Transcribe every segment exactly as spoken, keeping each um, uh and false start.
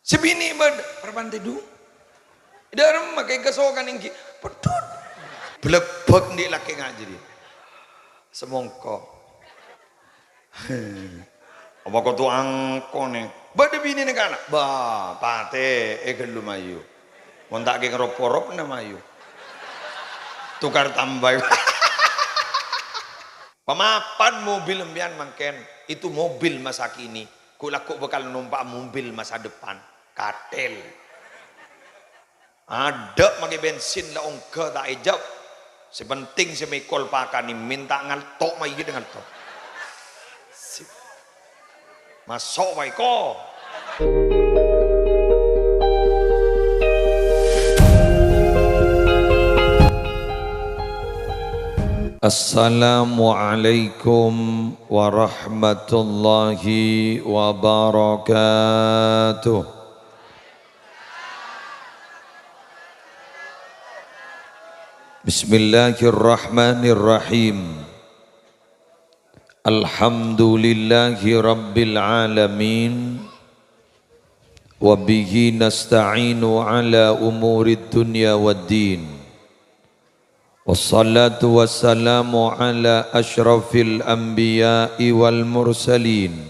Sè binè' bâdâ, "Parappa'na tèdung?" Dâ'remma kè kasokan ènggi, peddhut. Bâlâbâk andi' lakè ngajhâri. Samongko. Apa kodhu angkon, è? Bâdâ binèna kana'? Bâ, patè, è ghâllu mayu. Mon ta' kè ngarop-porop na mayu. Tokar tambâi. Pamapan mobil empèyan mangkèn, itu mobil masa kini. Ghu', lagghu' bhâkal nompa' mobil masa depan. Kathèl. Adâ' makè bensin la ongghâ ta' èjâb. Sè penting sè mèkol pakanè mènta ngalto' mayyit ngalto'. Sip. Maso' wae ko. Assalamualaikum warahmatullahi wabarakatuh. Bismillahirrahmanirrahim. Alhamdulillahi rabbil alamin. Wa bihi nasta'inu ala umurid dunya waddin. Wassalatu wassalamu ala asyrafil anbiya'i wal mursalin.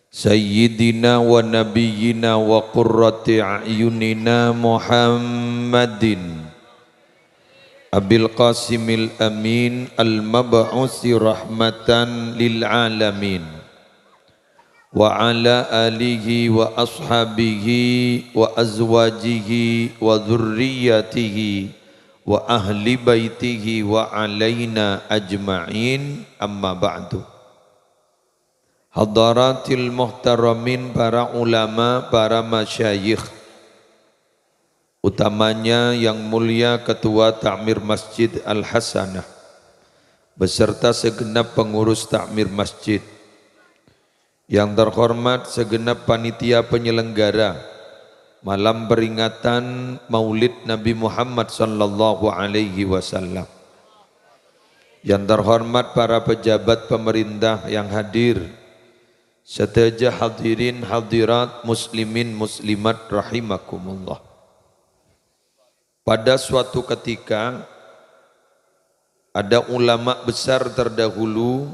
Sayyidina wa nabiyyina wa qurrati a'yunina Muhammadin Abil Qasimil Amin al-mab'usi rahmatan lil alamin, wa ala alihi wa ashabihi wa azwajihi wa dzurriyyatihi wa ahli baitihi wa alaina ajma'in, amma ba'du. Hadaratil muhtaramin, para ulama, para masyayikh, utamanya Yang Mulia Ketua Takmir Masjid Al-Hasanah, beserta segenap pengurus takmir masjid, yang terhormat segenap panitia penyelenggara malam peringatan Maulid Nabi Muhammad sallallahu alaihi wasallam, yang terhormat para pejabat pemerintah yang hadir, sadhâjâ hadirin hadirat muslimin muslimat rahimakumullah. Pada suatu ketika, ada ulama besar terdahulu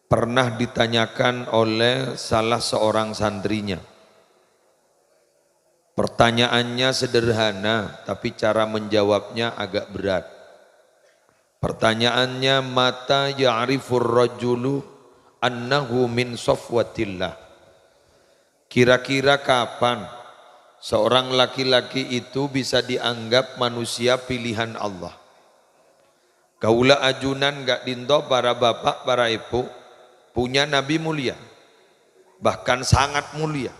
pernah ditanyakan oleh salah seorang santrinya. Pertanyaannya sederhana, tapi cara menjawabnya agak berat. Pertanyaannya, "Mata ya'rifur rajulu annahu min safwatillah?" Kira-kira kapan seorang laki-laki itu bisa dianggap manusia pilihan Allah? Kaula ajunan ka'dinto, para bapak, para ibu, punya nabi mulia, bahkan sangat mulia.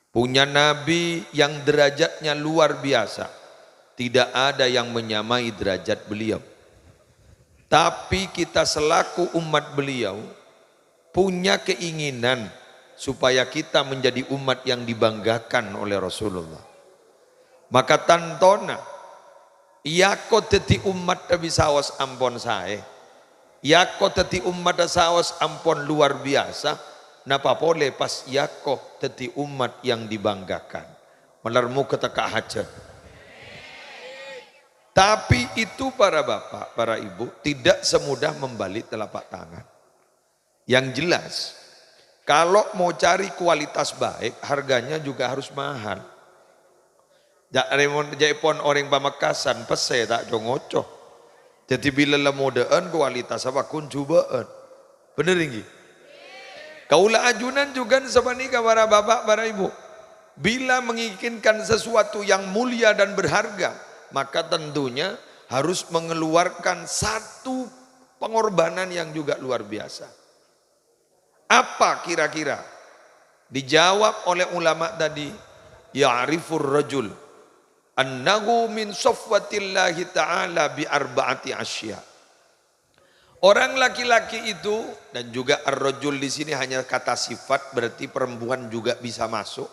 Punya nabi yang derajatnya luar biasa. Tidak ada yang menyamai derajat beliau. Tapi kita selaku umat beliau punya keinginan supaya kita menjadi umat yang dibanggakan oleh Rasulullah. Maka tantona, yako dhâddhi ommatta bi' saos ampon saè. Yako dhâddhi ommatta saos ampon luar biasa, napa polè pas yako dhâddhi ommat yang dibanggakan. Malar moghâ tekka' hajhât. Tapi itu, para bapak, para ibu, tidak semudah membalik telapak tangan. Yang jelas, kalau mau cari kualitas baik, harganya juga harus mahal. Ja' remon, ja'èpon orèng Pamekasan, pèssè ta' co-ngoco. Dhâddhi bilâ la modâ'ân kualitas apa ghun jhubâ'ân. Bhender ènggi? Kaula ajunan jhughân sapanèka, para bapak, para ibu. Bila menginginkan sesuatu yang mulia dan berharga, maka tentunya harus mengeluarkan satu pengorbanan yang juga luar biasa. Apa kira-kira? Dijawab oleh ulama tadi, "Ya'rifur rajul annahu min safwatillahi ta'ala bi arba'ati asya." Orang laki-laki itu, dan juga ar-rajul di sini hanya kata sifat, berarti perempuan juga bisa masuk.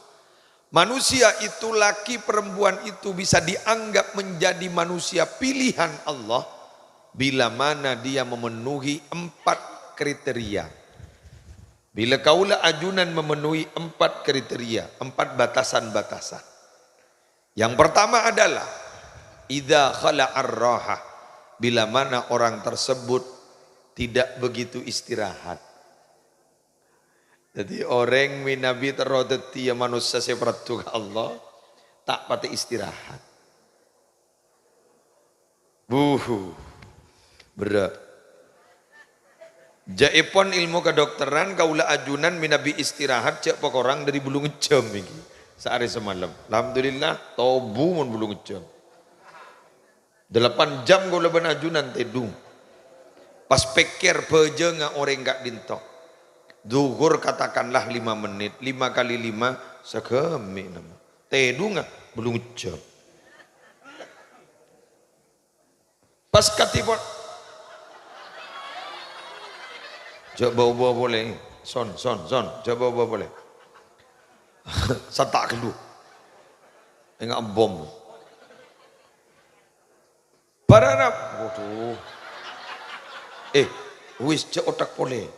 Manusia itu, laki perempuan itu bisa dianggap menjadi manusia pilihan Allah bila mana dia memenuhi empat kriteria. Bila kaula ajunan memenuhi empat kriteria, empat batasan-batasan. Yang pertama adalah, idza khala'ar raha, bila mana orang tersebut tidak begitu istirahat. Jadi, orèng mènabi terro dhâddhiyâ manossa sè parlo ka Allah, ta' patè istirahat. Buhu. Berrâ'. Jâèpon ilmu kedokteran, kaula ajunan mènabi istirahat jâ' pakorang dâri bâllung jam nèka. Saarè samalem. Alhamdulillah, tobu mon bâllung jam. Dâlapan jam kaula bân ajunan tèdung. Pas pèkkèr bhâjângnga orèng ka'dinto. Dhuhur katakanlah lima menit, lima kali lima, sagâmè' nèmmo. Tèdungnga bâllung jam. Pas kadhi pon-, jâ' bâ-obâ polè. Son, son, son, jâ' bâ-obâ polè. Santa' ghâllu. Enga' bom. Pararab-, waduh. Eh, wis, jâ' otak polè.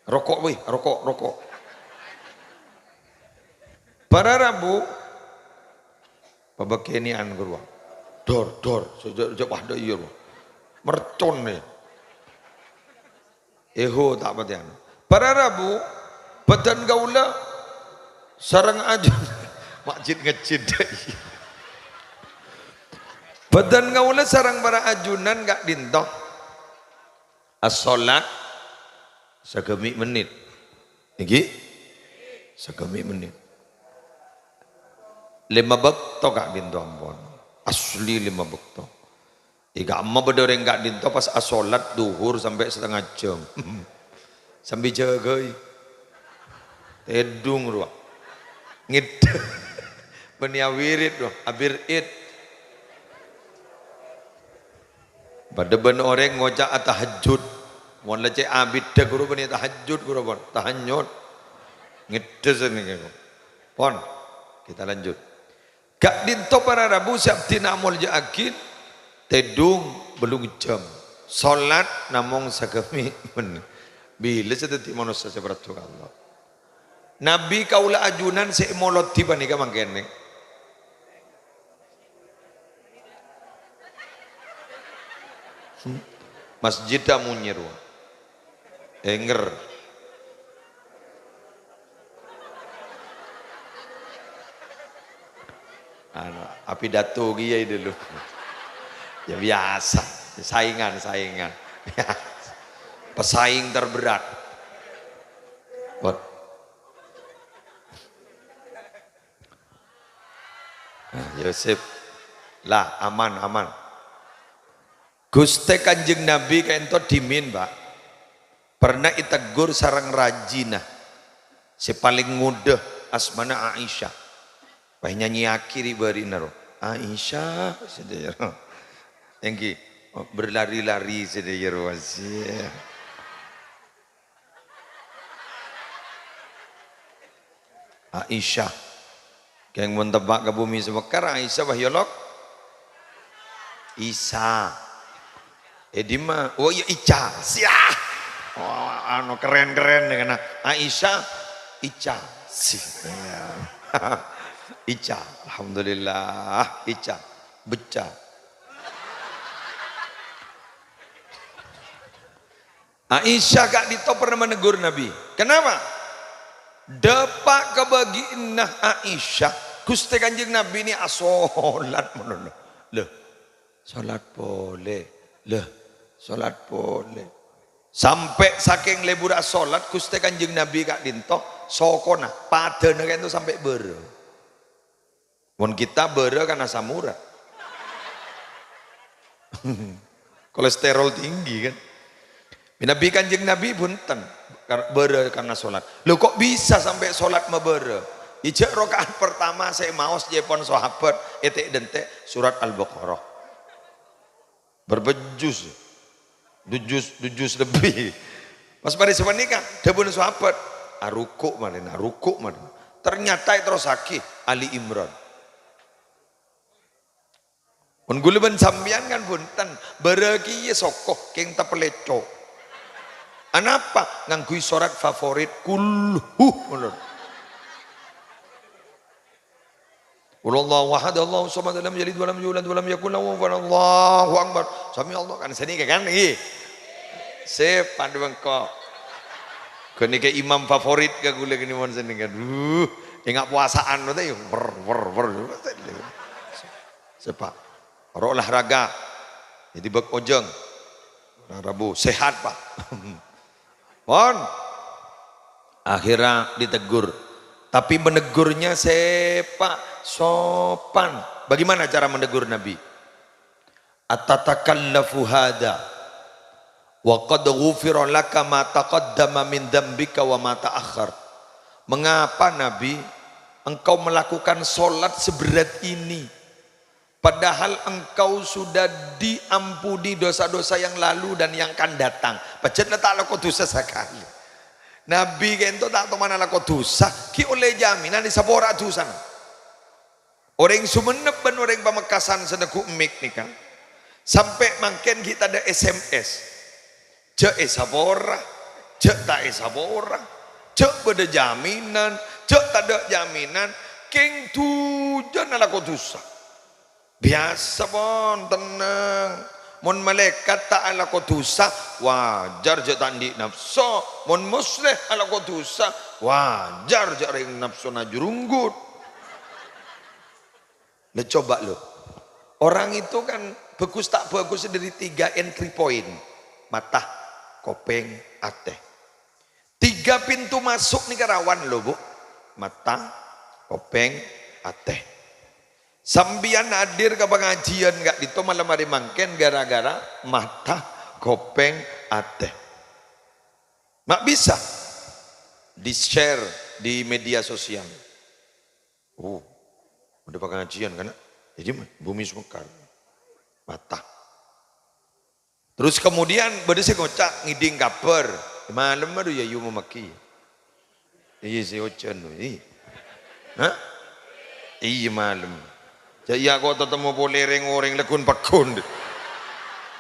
Roko', wè, roko', roko'. Para rabu, pabâkènèyan ghâruwa. Dor, dor, sè jâ-, jâ-, padâ iyâ, rowa. Mercon, yâ. Eho, ta' patèyan. Para rabu, bâdân kaulâ sareng aju-, majit ngejit. Bâdân kaulâ sareng para ajunan ka'dinto. As-sholat sagâmè' mennit. Ngghi? Sagâmè' mennit. Lèma bâkto ka'dinto ampon. Asli lèma bâkto. È ka'emma bâdâ orèng ka'dinto pas asholat dhuhur sampè' satengnga jam. Sambi jâgâi. Tèdung rowa. Ngèdhâ. Bânnè awirid rowa. Abir'id. Padâ bân orèng ngoca' atahajjud. Mon la cè' abiddhâ ghuru bânnè tahajjud ghuru pon. Tahanyut. Ngèdhâ sanèka. Pon. Kita lanjut. Ka'dinto para rabu sè abdhina amolja'aghi, tèdung bâllung jam. Sholat namong sagâmè' mennit. Bilâ sè dhâddhi manossa sè parlo ka Allah. Nabi kaulâ ajunan sè èmolodi panèka mangkèn. Hmm. Masjid ta' monyèr, wa. Ènger. Anu, apidato kèya dulu. Ya biasa, saingan, saingan. Pesaing terberat. Buat. Nah, Yusuf. Lah, aman, aman. Ghustè Kanjeng Nabi ka'dinto dhimèn, Pak. Pernah èteggur sareng rajina sè palèng ngodâ, asmana Aisyah. Pas nyanyèyaghi ri'-bâri'na, ro. Aisyah, sè dâjâ, ro. Èngghi, berlari-lari sè dâjâ, ro. Aisyah. Kèng mon teppa' ka bumi sè mekar, Aisyah bâ' yolok. Isa. Eh, dimma? Oh, iya, Ica. Siah. Oh, anu, keren-keren nih, kena. Aisyah, Ica. Si. Iya. Ica. Alhamdulillah, Ica. Beca. Aisyah ka'dinto pernah menegur Nabi. Kenapa? Dâpa' kabâgi'ânna Aisyah, Ghustè Kanjeng Nabi nè asolat manono. Lho, solat polè. Lho, solat polè. Sampè' sakèng lebur asolat, Ghustè Kanjeng Nabi ka'dinto, sokona, padâna ka'dinto sampè' bârâ. Mon kita bârâ kan asam urat. Kolesterol tinggi kan. Nabi Kanjeng Nabi bhunten kar-, bârâ karena sholat. Loh, kok bisa sampai sholat mabârâ? Ijâ rakaat pertama sè maos jâ' pon sahabat ètè'-dentè' surat Al-Baqarah. Bârbâ juz. Du juz, du juz lebbi. Pas marè sapanèka, dhâbuna sahabat, "Aruku' malèna, aruku' malèna." Ternyata èterrossaghi Ali Imran. Mon ghulâ bân sampèyan kan bhunten, bârâ kèya soko, kèng tapèlèco. Anapa? Ngangghuy sorat favorit, kulhu, ngono. Qul huwallahu ahad, Allahu samad, lam yalid walam yulad walam yakul lahu kufuwan, Allahu akbar. Sami Allah kan, sanèka kan, ngghi. Sè padâ bengko. Ghânèka imam favorit ka ghulâ ghânèka mon sanèka. Duh, enga' powasaan ta', wer, wer, wer. Sapa? Ro olahraga. Jadi bâk ojâng. Rabu sehat, Pak. Pon. Akhirnya ditegur. Tapi menegurnya sepak sopan. Bagaimana cara menegur Nabi? "Atatakallafu hadza wa qad ghufira laka ma taqaddama min dzambika wa ma ta'akhkhar." Mengapa, Nabi, engkau melakukan sholat seberat ini? Padahal engkau sudah diampuni dosa-dosa yang lalu dan yang akan datang. Pajhât la ta' alako dhusa sakalè. Nabi ka'dinto ta' toman alako dhusa, ghi' ollè jaminan èsapora dhusana. Orèng Songennep bân orèng Pamekasan sè neggu' mik nèka, sampè' mangkèn ghi' tadâ' S M S. Jhâ' èsapora, jhâ' ta' èsapora, jhâ' bâdâ jaminan, jhâ' tadâ' jaminan, kèng dhujân alako dhusa. Biyasa, pon, tennang. Mon malaèkat ta' alako dhusa, wajar jhâ' ta' andi' napso. Mon musleh alako dhusa, wajar jhâ' rèng napsona jurunggut. Lah, coba lo. Orang itu kan bagus tak bagus dari tiga entry point. Mata, kopèng, atè. Tiga pintu masuk nèka rawan lo, Bu. Mata, kopèng, atè. Sampèyan hadir ka pangajiân ka'dinto malem arè mangkèn gara-gara mata, kopèng, atè. Ma' bisa di-share di media sosial. Oh, bâdâ pangajiân, kan? Jadi, Bumi Sumekar. Mata. Terus kemudian bâdâ sè ngoca' ngèdhing kabhâr. Malem adhu ya, yu mamaghi. Iyâ, sè ojhân, wi. Hah? Iyâ, malem. Jhâ' iyâ kok tatemmo polè rèng-orèng lèghun pagghun.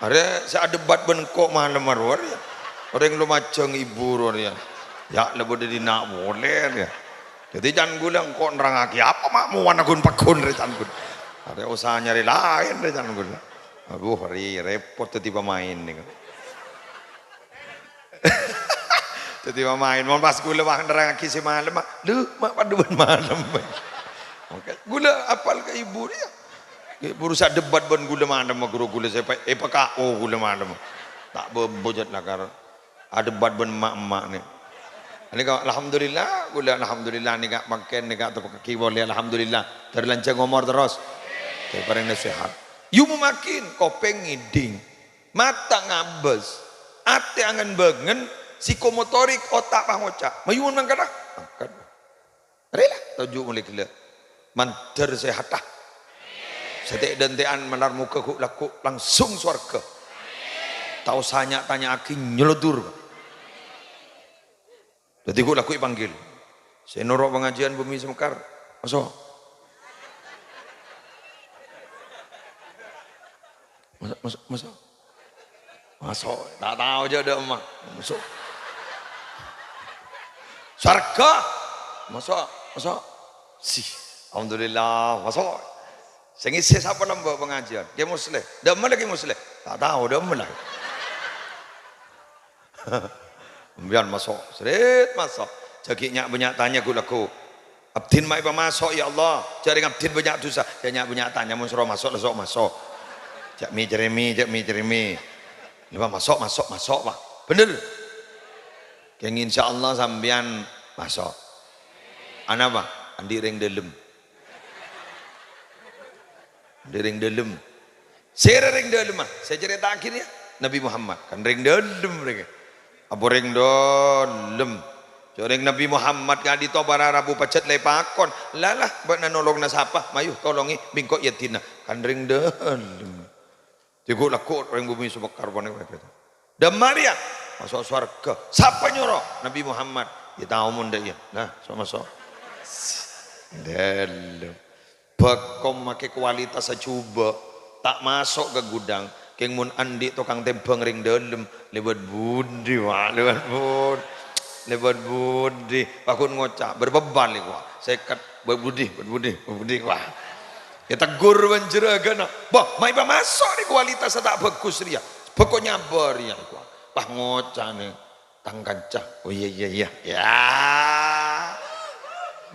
Arè sè adebat bân engko' malem aro, arè. Orèng Lumajang ibu ro, arè. Ya, la bâdâ dina' polè, arè. Dhâddhi can ghulâ engko' nerrangngaghi apa ma' mowana ghun pagghun rè can ghulâ. Arè osa nyarè laèn rè can ghulâ. Aduh, arè repot dhâddhi pamaèn nèka. Dhâddhi pamaèn, mon pas ghulâ wah nerrangngaghi sè malem, ma', "Lu, ma' padâ bân malem." Oke, ghulâ apal ka ibu rèya. Ibu rusak debat bân ghulâ malem, ma' ghuru ghulâ sè pe-, èpakao ghulâ malem. Ta' bâbâjât lakar adebat bân emma'-emma' nè. Nèka, alhamdulillah, ghulâ alhamdulillah nèka mangkèn nèka tepakaghi polè, alhamdulillah. Dâri lanjhâng omor terros. Dâri parèngana sehat. Yu mamaghi, kopèng ngèdhing. Mata ngabâs, atè angen-bângen, psikomotorik, otak pangoca'. Mayu mangkana? Mangkat. Rèla, toju' molaè ghellâ'. Mandhâr sèhatta. Satè' dântè'an malar moghâ ghu'-lagghu' langsung sowarghâ. Ta' osa nya'-tanya'aghi, nyelodor. Dhâddhi ghu'-lagghu' èpanggil. Sè noro' pangajiân Bumi Sumekar, maso'. Maso', maso', maso'. Maso'. Ta' tao jhâ' dâ' emma. Maso'. Sowarghâ. Maso', maso'. Sih. Alhamdulillah, maso'. Sè ngèssè sapa lambâ' pangajiân? Kè Musleh. Dâ' emma la Kè Musleh? Ta' tao dâ' emma la. Sampèyan maso', sret maso'. Jhâ' ghi' nya'-bânnya' tanya ghu'-lagghu'. Abdhin ma' èpamaso', ya Allah. Jhâ' rèng abdhin bânnya' dhusa. Jhâ' nya'-bânnya' tanya, mon soro maso' la so' maso'. Jhâ' mè-cerrè mè, jhâ' mè-cerrè mè. Lha, maso', maso', maso', Pak. Bhender. Kèng insyaallah sampèyan maso'. Anapa? Andi' rèng dâlem. Andi' rèng dâlem. Sèra rèng dâlemma, sè ècarèta'aghi rèya Nabi Muhammad, kan rèng dâlem rèng. Apa rèng dâlem? Jhâ' rèng Nabi Muhammad ka'dinto para rabu pajhât la èpakon. "Lâ, lâ, bâ'na nolonga sapa? Mayu tolongè, bi' engko' èyadina." Kan rèng dâlem. Dhâddhi ghu'-lagghu' rèng Bumi Sumekar panèka. Dâ' emma rèya, maso' sowarghâ. Sapa nyoro? Nabi Muhammad. Yâ tao mon dâ' iyâ. Nah, so-, maso'. Dâlem. Bâko makè kualitas jhubâ'. Ta' maso' ka gudhâng, kèng mon andi' tokang tèmbhâng rèng dâlem, lèbât budi, Pak? Lèbât bud-, lèbât budi? Paghun ngoca', "Bârâmpa bâli, Pak?" "Sèket." "Bârâmpa budi, bârâmpa budi, bârâmpa budi, Pak?" Ètegghur bân jhurâghânna, "Bâh, ma' èpamaso' rè kualitassâ ta' bhâghus rèya. Bhâko nyabâ rèya, Pak." Pas ngoca'na, "Tang kanca." "Oh, iyâ, iyâ, iyâ." Ya.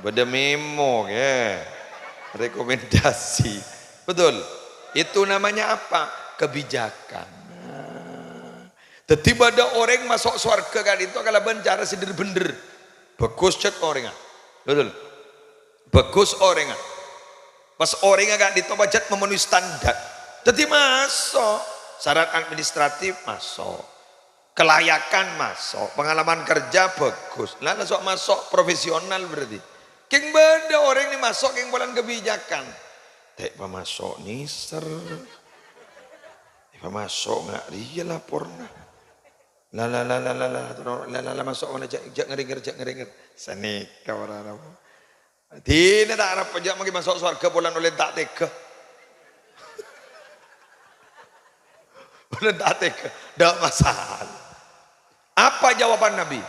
Bâdâ memo, ghi. Rekomendasi. Betul. Itu namanya apa? Kebijakan. Nah. Dhâddhi bâdâ orèng maso' sowarghâ ka'dinto kalabân cara sè dhâr-bhendhâr. Bhâghus cè' orèngnga. Betul. Bhâghus orèngnga. Pas orèngnga ka'dinto pajhât memenuhi standar. Dhâddhi maso'. Syarat administratif maso'. Kelayakan maso', pengalaman kerja bagus. Lah, lah sok maso' profesional berarti. Kèng bâdâ orèng nè maso' kèng polana kebijakan. Ta' èpamaso' nèser. Èpamaso' nga' rèya laporna. La, la, la, la, la, la, la, la, la, maso' mana, jhâ', jhâ' ngèrèngèr, jhâ' ngèrèngèr. Sanèka para rabu. Dinah ta' arep jhâ' mangkèn maso' sowarghâ polana ollè ta' tèghâ. Polana ta' tèghâ. Ndak masalah. Apa jawaban Nabi?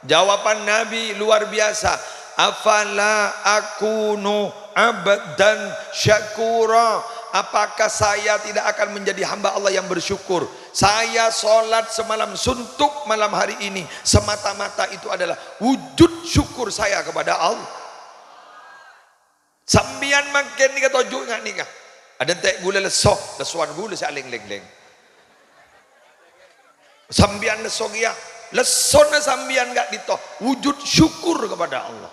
Jawaban Nabi luar biasa. "Afala akunu abdan syakura?" Apakah saya tidak akan menjadi hamba Allah yang bersyukur? Saya sholat semalam suntuk malam hari ini, semata-mata itu adalah wujud syukur saya kepada Allah. Sampèyan mangkèn nèka toju' nga' nèka. Adhânte' ghulâ lesso, lessowan ghulâ sè alèng-lènglèng. Sampèyan lesso kèya, lessona sampèyan ka'dinto wujud syukur kepada Allah.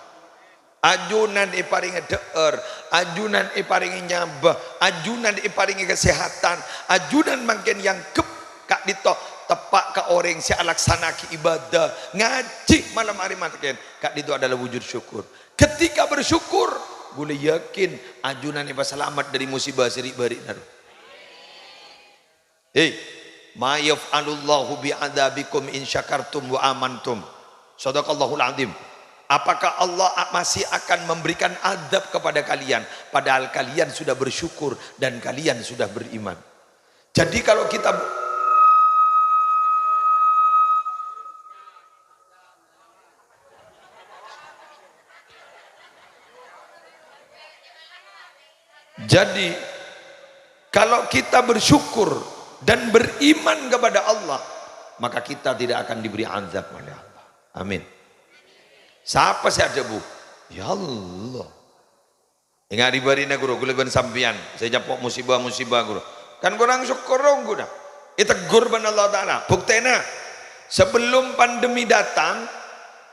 Ajunan èparèngè dhâ'âr, ajunan èparèngè nyabâ, ajunan èparèngè kasèhadhân, ajunan mangkèn èangghep ka'dinto teppa' ka orèng sè alaksana'aghi ibadah, ngajhi malem arè mangkèn, ka'dinto adalah wujud syukur. Ketika bersyukur, ghulâ yakin ajunan èpasalamet dhâri musibah sè ri'-bâri'na rowa. Hei, "Ma yaf'alullahu bi'adzabikum in syakartum wa amantum?" Shadaqallahul adzim. Apakah Allah a-, masih akan memberikan azab kepada kalian, padahal kalian sudah bersyukur dan kalian sudah beriman? Jadi kalau kita Jadi, kalau kita bersyukur dan beriman kepada Allah, maka kita tidak akan diberi azab oleh Allah. Amin. Sapa sè adhâbu? Ya Allah. Enga' ri-bâri'na, ghuru, ghulâ bân sampèyan sè nyapo' musibah-musibah, ghuru. Kan korang sokkor ongghu, nah. Ètegghur bân Allah Ta'ala. Buktèna, sebelum pandemi datang,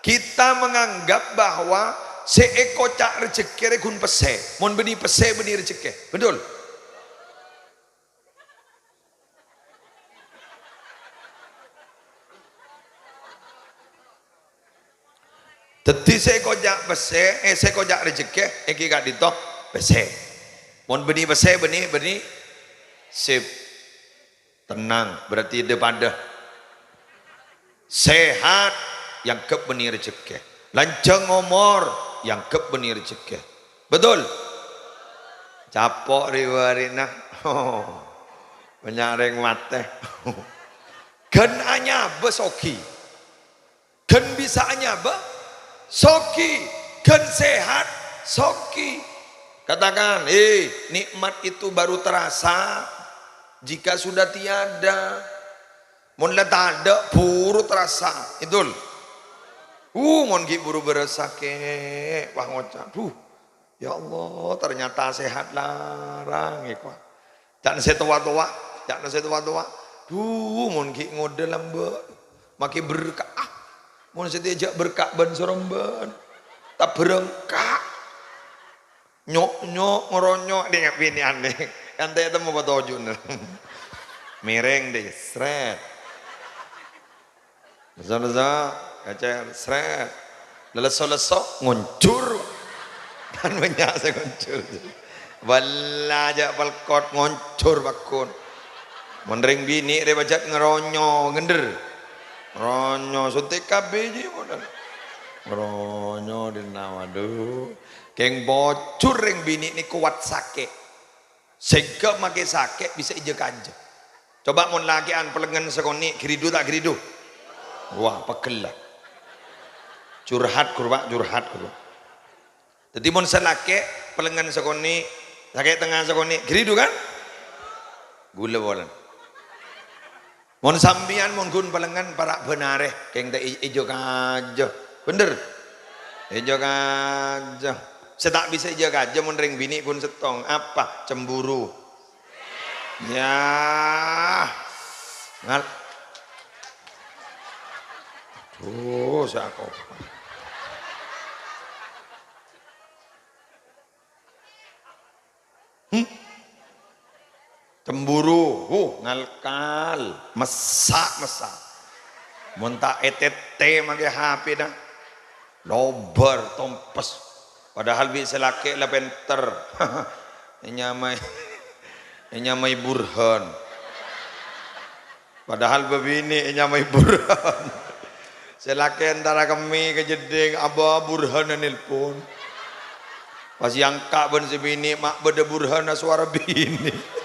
kita menganggap bahwa sè èkoca' rejekkè rè ghun pèssè. Mon bânnè pèssè, bânnè rejekkè. Betul? Dhâddhi sè èkoca' pèssè, eh, sè èkoca' rejekkè, èngghi ka'dinto pèssè. Mon bânnè pèssè, bânnè, bânnè sip. Tenang, berarti dâ-padâ. Sehat, èangghep bânnè rejekkè. Lanjhâng omor, èangghep bânnè rejekkè. Betul? Capo' ri-bâri'na. Bânnya' rèng matè. Ghân anyabâ soghi. Ghân bisa anyabâ soghi. Ghân sehat soghi. Katakan, "Eh, nikmat itu baru terasa jika sudah tiada." Mon la tadâ', buru terasa. Betul? Uh, mon ghi' buru bârâs sakè', wah ngoca', "Duh, ya Allah, ternyata sehat larang, ya, kok." Ca'na sè towa-towa, ca'na sè towa-towa, "Duh, mon ghi' ngodâ lambâ', makè berkah. Ah, mon sè tèjâ' berkah bân-sorombân, ta' bârângka'." Nyok-nyok, ngeronyo', ding binè'an, ding. Kan ta' ètemmo patoju'na. Mèrèng, ding, srèt. Lesso-lesso, kacèr, srèt. Lesso-lesso, ngoncor. Kan bânnya' sè ngoncor. Bâlla jhâ' pelkot, ngoncor pakkon. Mon rèng binè' rè pajhât ngeronyo, ngendher. Ngeronyo, suntik K B J modal. Ngeronyo dinna, waduh. Kèng bocor rèng binè' nè kowat sakè'. Sèngghâ makè sakè' bisa èjâ-kajâ. Coba mon lakè'an pellengngen sakonè', ghâridu ta' ghâridu? Wah, pegghel la. Curhat, ghuru, Pak, curhat, ghuru. Dhâddhi, mon sè lakè' pellengngen sakonè', lakè' tengnga sakonè', ghâridu, kan? Ghulâ polana. Mon sampèyan mon ghun pellengngen para' bân arè, kèng ta' è-, èjâ-kajâ. Bhender? Èjâ-kajâ. Sè ta' bisa èjâ-kajâ mon rèng binè' ghun sèttong. Apa? Cemburu. Ya. Ngal-, Duh, sè ako. Hmm. Cemburu, huh, ngalkal, messa', messa'. Mon ta' ètètè makè H P-na, lobâr, tompes. Padahal bi' sè lakè' la pènter. Ènyamaè, ènyamaè Burhan. Padahal bâbinè' ènyamaè Burhan. Sè lakè' entara kemmè ka jeddhing, Abah Burhan nelpon. Pas èangka' bân sè binè', ma' bâdâ Burhan sowara binè'.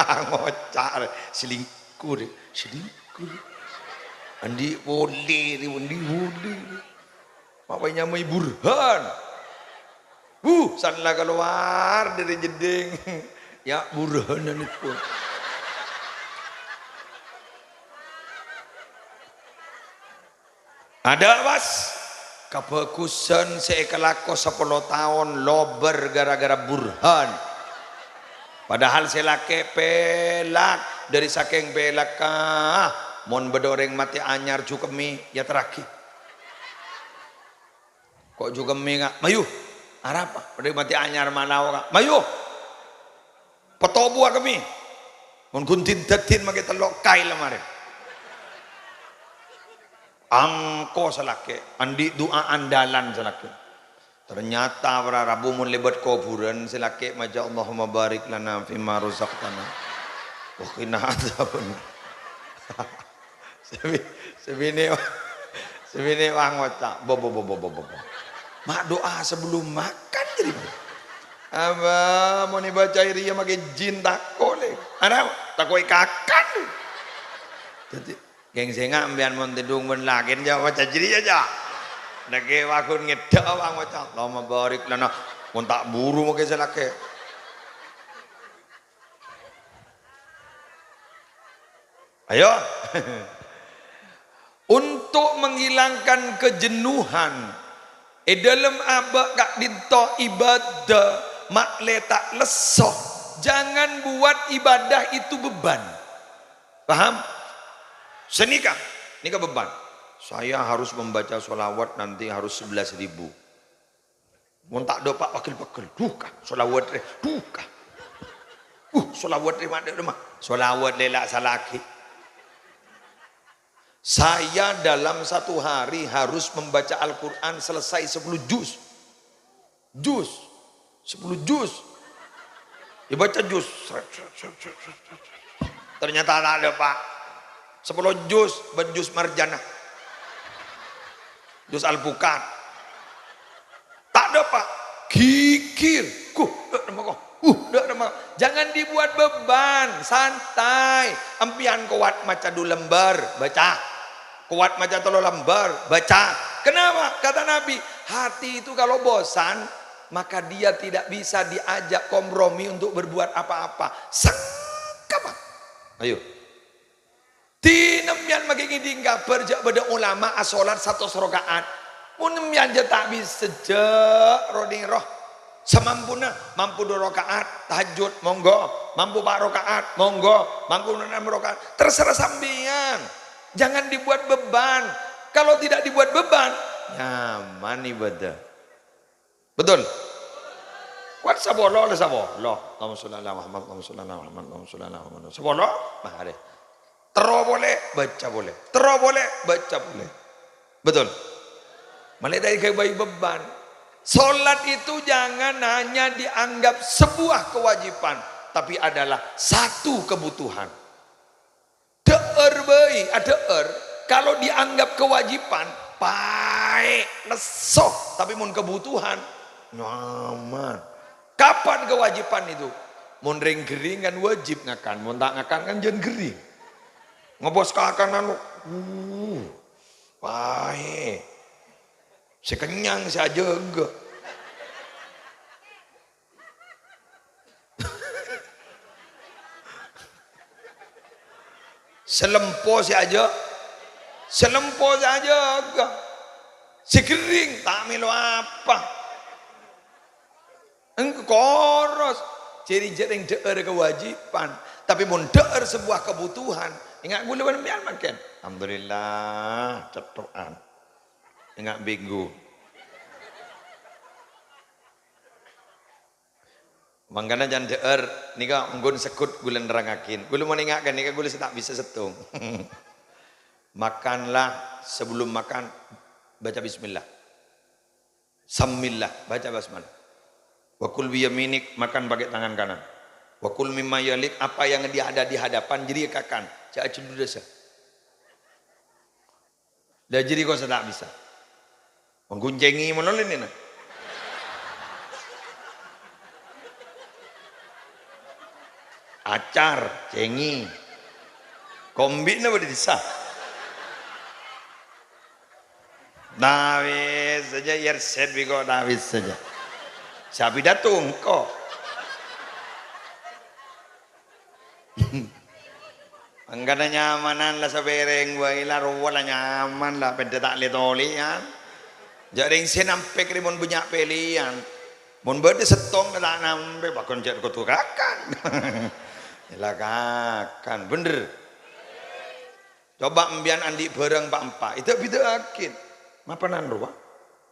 Ngoca' rè, selingkuh rè, selingkuh rè. Andi' polè rè, andi' polè rè. Ma' bâi nyamaè Burhan. Wuh, san la kalowar dâri jeddhing. Ya, Burhan nelpon. Adâ', Bas. Kabhâghusân sè èkalako sapolo taon lobâr ghârâ-ghârâ Burhan. Padahal sè lakè' pèlak, dâri sakèng pèlakka, mon bâdâ orèng matè anyar jhu kemmè, èyaterraghi. Ko' jhu kemmè, Ka'? Mayu. Arapa? Orèng matè anyar manawa, Ka'? Mayu. Patobuwâ kemmè. Mon ghun din-dâddin makè tello' kaèl marè. Angko sè lakè', andi' du'a andalan sè lakè'. Ternyata para rabu mon lèbât kobhurân sè lakè' maca, "Allahumma barik lana fima razaqtana wa qina adzabannar." Sè bi-, sè binè', sè binè' wah ngoca', "Bo, bo, bo, bo, bo, bo, bo. Ma' du'a sebelum makan jadi." Abâ, mon èbâca rèya makè jin tako' lè. Ana tako' èkakan. Dhâddhi, kèng sènga' sampèyan mon tèdung bân lakèn jâ' maca jârèya jâ'. Nèkè waghun ngèdhâ' wah ngoca', "Allahumma barik lana." Mon ta' buru makè sè lakè'. Ayo. Untuk menghilangkan kejenuhan, è dâlem abâ' ka'dinto ibadah, ma'lè ta' lesso. Jangan buat ibadah itu beban. Paham? Sanèka, nèka beban. Saya harus membaca sholawat nanti harus sebelas ribu. Mon ta' dâpa' pegghel-pegghel, duka, sholawat rè, duka. Uh, sholawat rè, ma' dâ' remma. Sholawat lè la' salaghi. Saya dalam satu hari harus membaca Al-Quran selesai sepuluh juz. Juz. Sepuluh juz. Èbâca juz. Sret, sret, sret, sret, sret, sret. Ternyata ta' dâpa'. Sepolo juz, bân juz marjanah. Juz alpukat. Ta' dâpa'. Ghighir. Kuh, dâ' remma ko. Uh, dâ' remma ko. Jangan dibuat beban, santai. Empèyan kowat maca du lembâr, baca. Kowat maca tello lembâr, baca. Kenapa? Kata Nabi, hati itu kalau bosan, maka dia tidak bisa diajak kompromi untuk berbuat apa-apa. Sengkapa? Ayo. Dina sampèyan makè ngèdhing kabhâr jâ' bâdâ ulama asholat satos raka'at. Mon sampèyan jâ' ta' bisa, jâ' ro-nèro. Samampuna, mampu du raka'at tahajjud, monggo. Mampu pa' raka'at, monggo. Mampu ennem raka'at, terserah sampèyan. Jangan dibuat beban. Kalau tidak dibuat beban, nyaman ibadah. Betul? Kowat sapolo, lè sapolo. Allahumma sholli ala Muhammad, Allahumma sholli ala Muhammad, Allahumma sholli ala Muhammad. Sapolo, marè. Terro polè, baca polè. Terro polè, baca polè. Betul? Malè ta' èghâbây beban. Sholat itu jangan hanya dianggap sebuah kewajiban, tapi adalah satu kebutuhan. Dâ'âr bhâi, adâ'âr, kalau dianggap kewajiban, paè', lesso. Tapi mon kebutuhan, nyaman. Kapan kewajiban itu? Mon rèng ghering kan wajib ngakan, mon ta' ngakan kan jhân ghering. Ngobos kakanan, uh, paè. Sè kennyang sè ajâgâ. Sè lempo sè ajâ-, sè lempo sè ajâgâ. Sè ghering ta' mèlo apa. Engko' koros. Jârèya jhâ' rèng dhâ'âr kewajiban. Tapè mon dhâ'âr sebuah kebutuhan, enga' ghulâ bân sampèyan mangkèn. Alhamdulillah, cetto'an. Enga' bingung. Mangkana can dhâ'âr nèka ongghu segghut ghulâ nerrangngaghi. Ghulâ mon enga' ghânèka ghulâ sè ta' bisa sèttong. Makanlah, sebelum makan, baca bismillah. Sammillah, baca basmalah. Wa kul biyaminik, makan pakai tangan kanan. Wa kul mimma yalik, apa yang di-, ada di hadapan, jârèya kakan. Jhâ' ajhuludhâsa. Lah, jârèya kok sè ta' bisa. Mangguncèngè molo lènèna. Acar, cèngè. Kombi'na bâdâ dissa. Nawis saja, yer set biko nawis saja. Sapi datung kok. Mangkana nyamanan la sapèrèng bhâi la rowa la nyaman la pèdda ta' lè-tolèyan. Jhâ' rèng sè nampèk rè mon bânnya' pèlèyan. Mon bâdâ sèttong la ta' nampèk, bâkon jhâ' kodhu kakan. La kakan, bhender. Coba empèyan andi' bhârâng pa'-empa', èdâ'-bidâ'âghi. Mapanan rowa?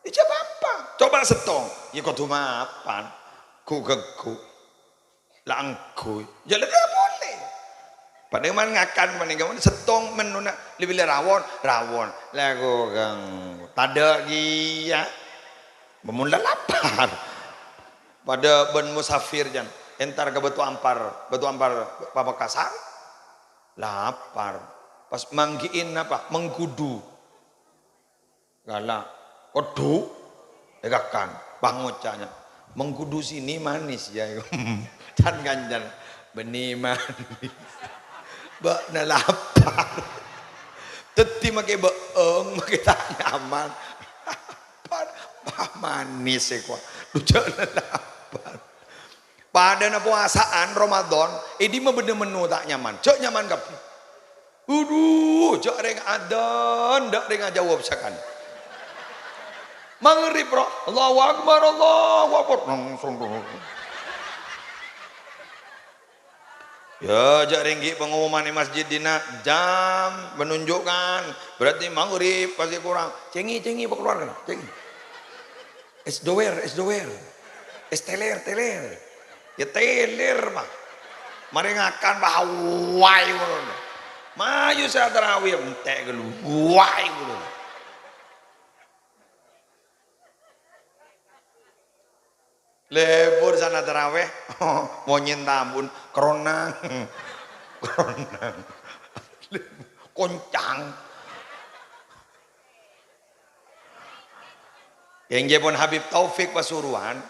Iyâ jhâ' pa'-empa'. Coba sèttong, iyâ kodhu mapan. Ghu-ghâgghu. La angghuy. Jhâ' la polè. Padâ man ngakan panèka, man sèttong mennuna, lè-bilè rawon, rawon. La ghu-ghâgghu. Tadâ' kèya. Mon la lapar. Padâ bân musafir, jân. Entar ka Batu Ampar, Batu Ampar Pamekasan. Lapar. Pas manggi'in apa? Mengkudu. Gala'. Kodhu. Èkakan. Pas ngoca' nya. Mengkudu sini manis ya. Can-kancan. Bânnè manis. Bâ'na lapar. Dhâddhi makè bâ'eng, makè ta' nyaman. Lapar. Wah, manis è kowa. Dhu jhâ' lapar. Padâna powasaan Ramadan, è dimma bâdâ mennu ta' nyaman. Jhâ' nyaman kabbhi. Adhu, jhâ' rèng adzan, dâ' rèng ajâwâb sakalè. Maghrib, ro, Allahu Akbar, Allahu Akbar. Langsung. Ya, jhâ' rèng ghi' pengumuman è masjid dinna', jam menunjukkan. Berarti maghrib pasti kurang. Cèngè, cèngè, pakeluarkan. Cèngè. Es dower, es dower. Es teler, teler. Ya teler, Pak. Marè ngakan, Pak, wai ngono. Mayu sè tarawih, entè' ghâllu. Wai ngono. Lebur sana tarawih, monyèn tambun, keronang. Keronang. Koncang. Kèngèpon Habib Taufik Pasuruan,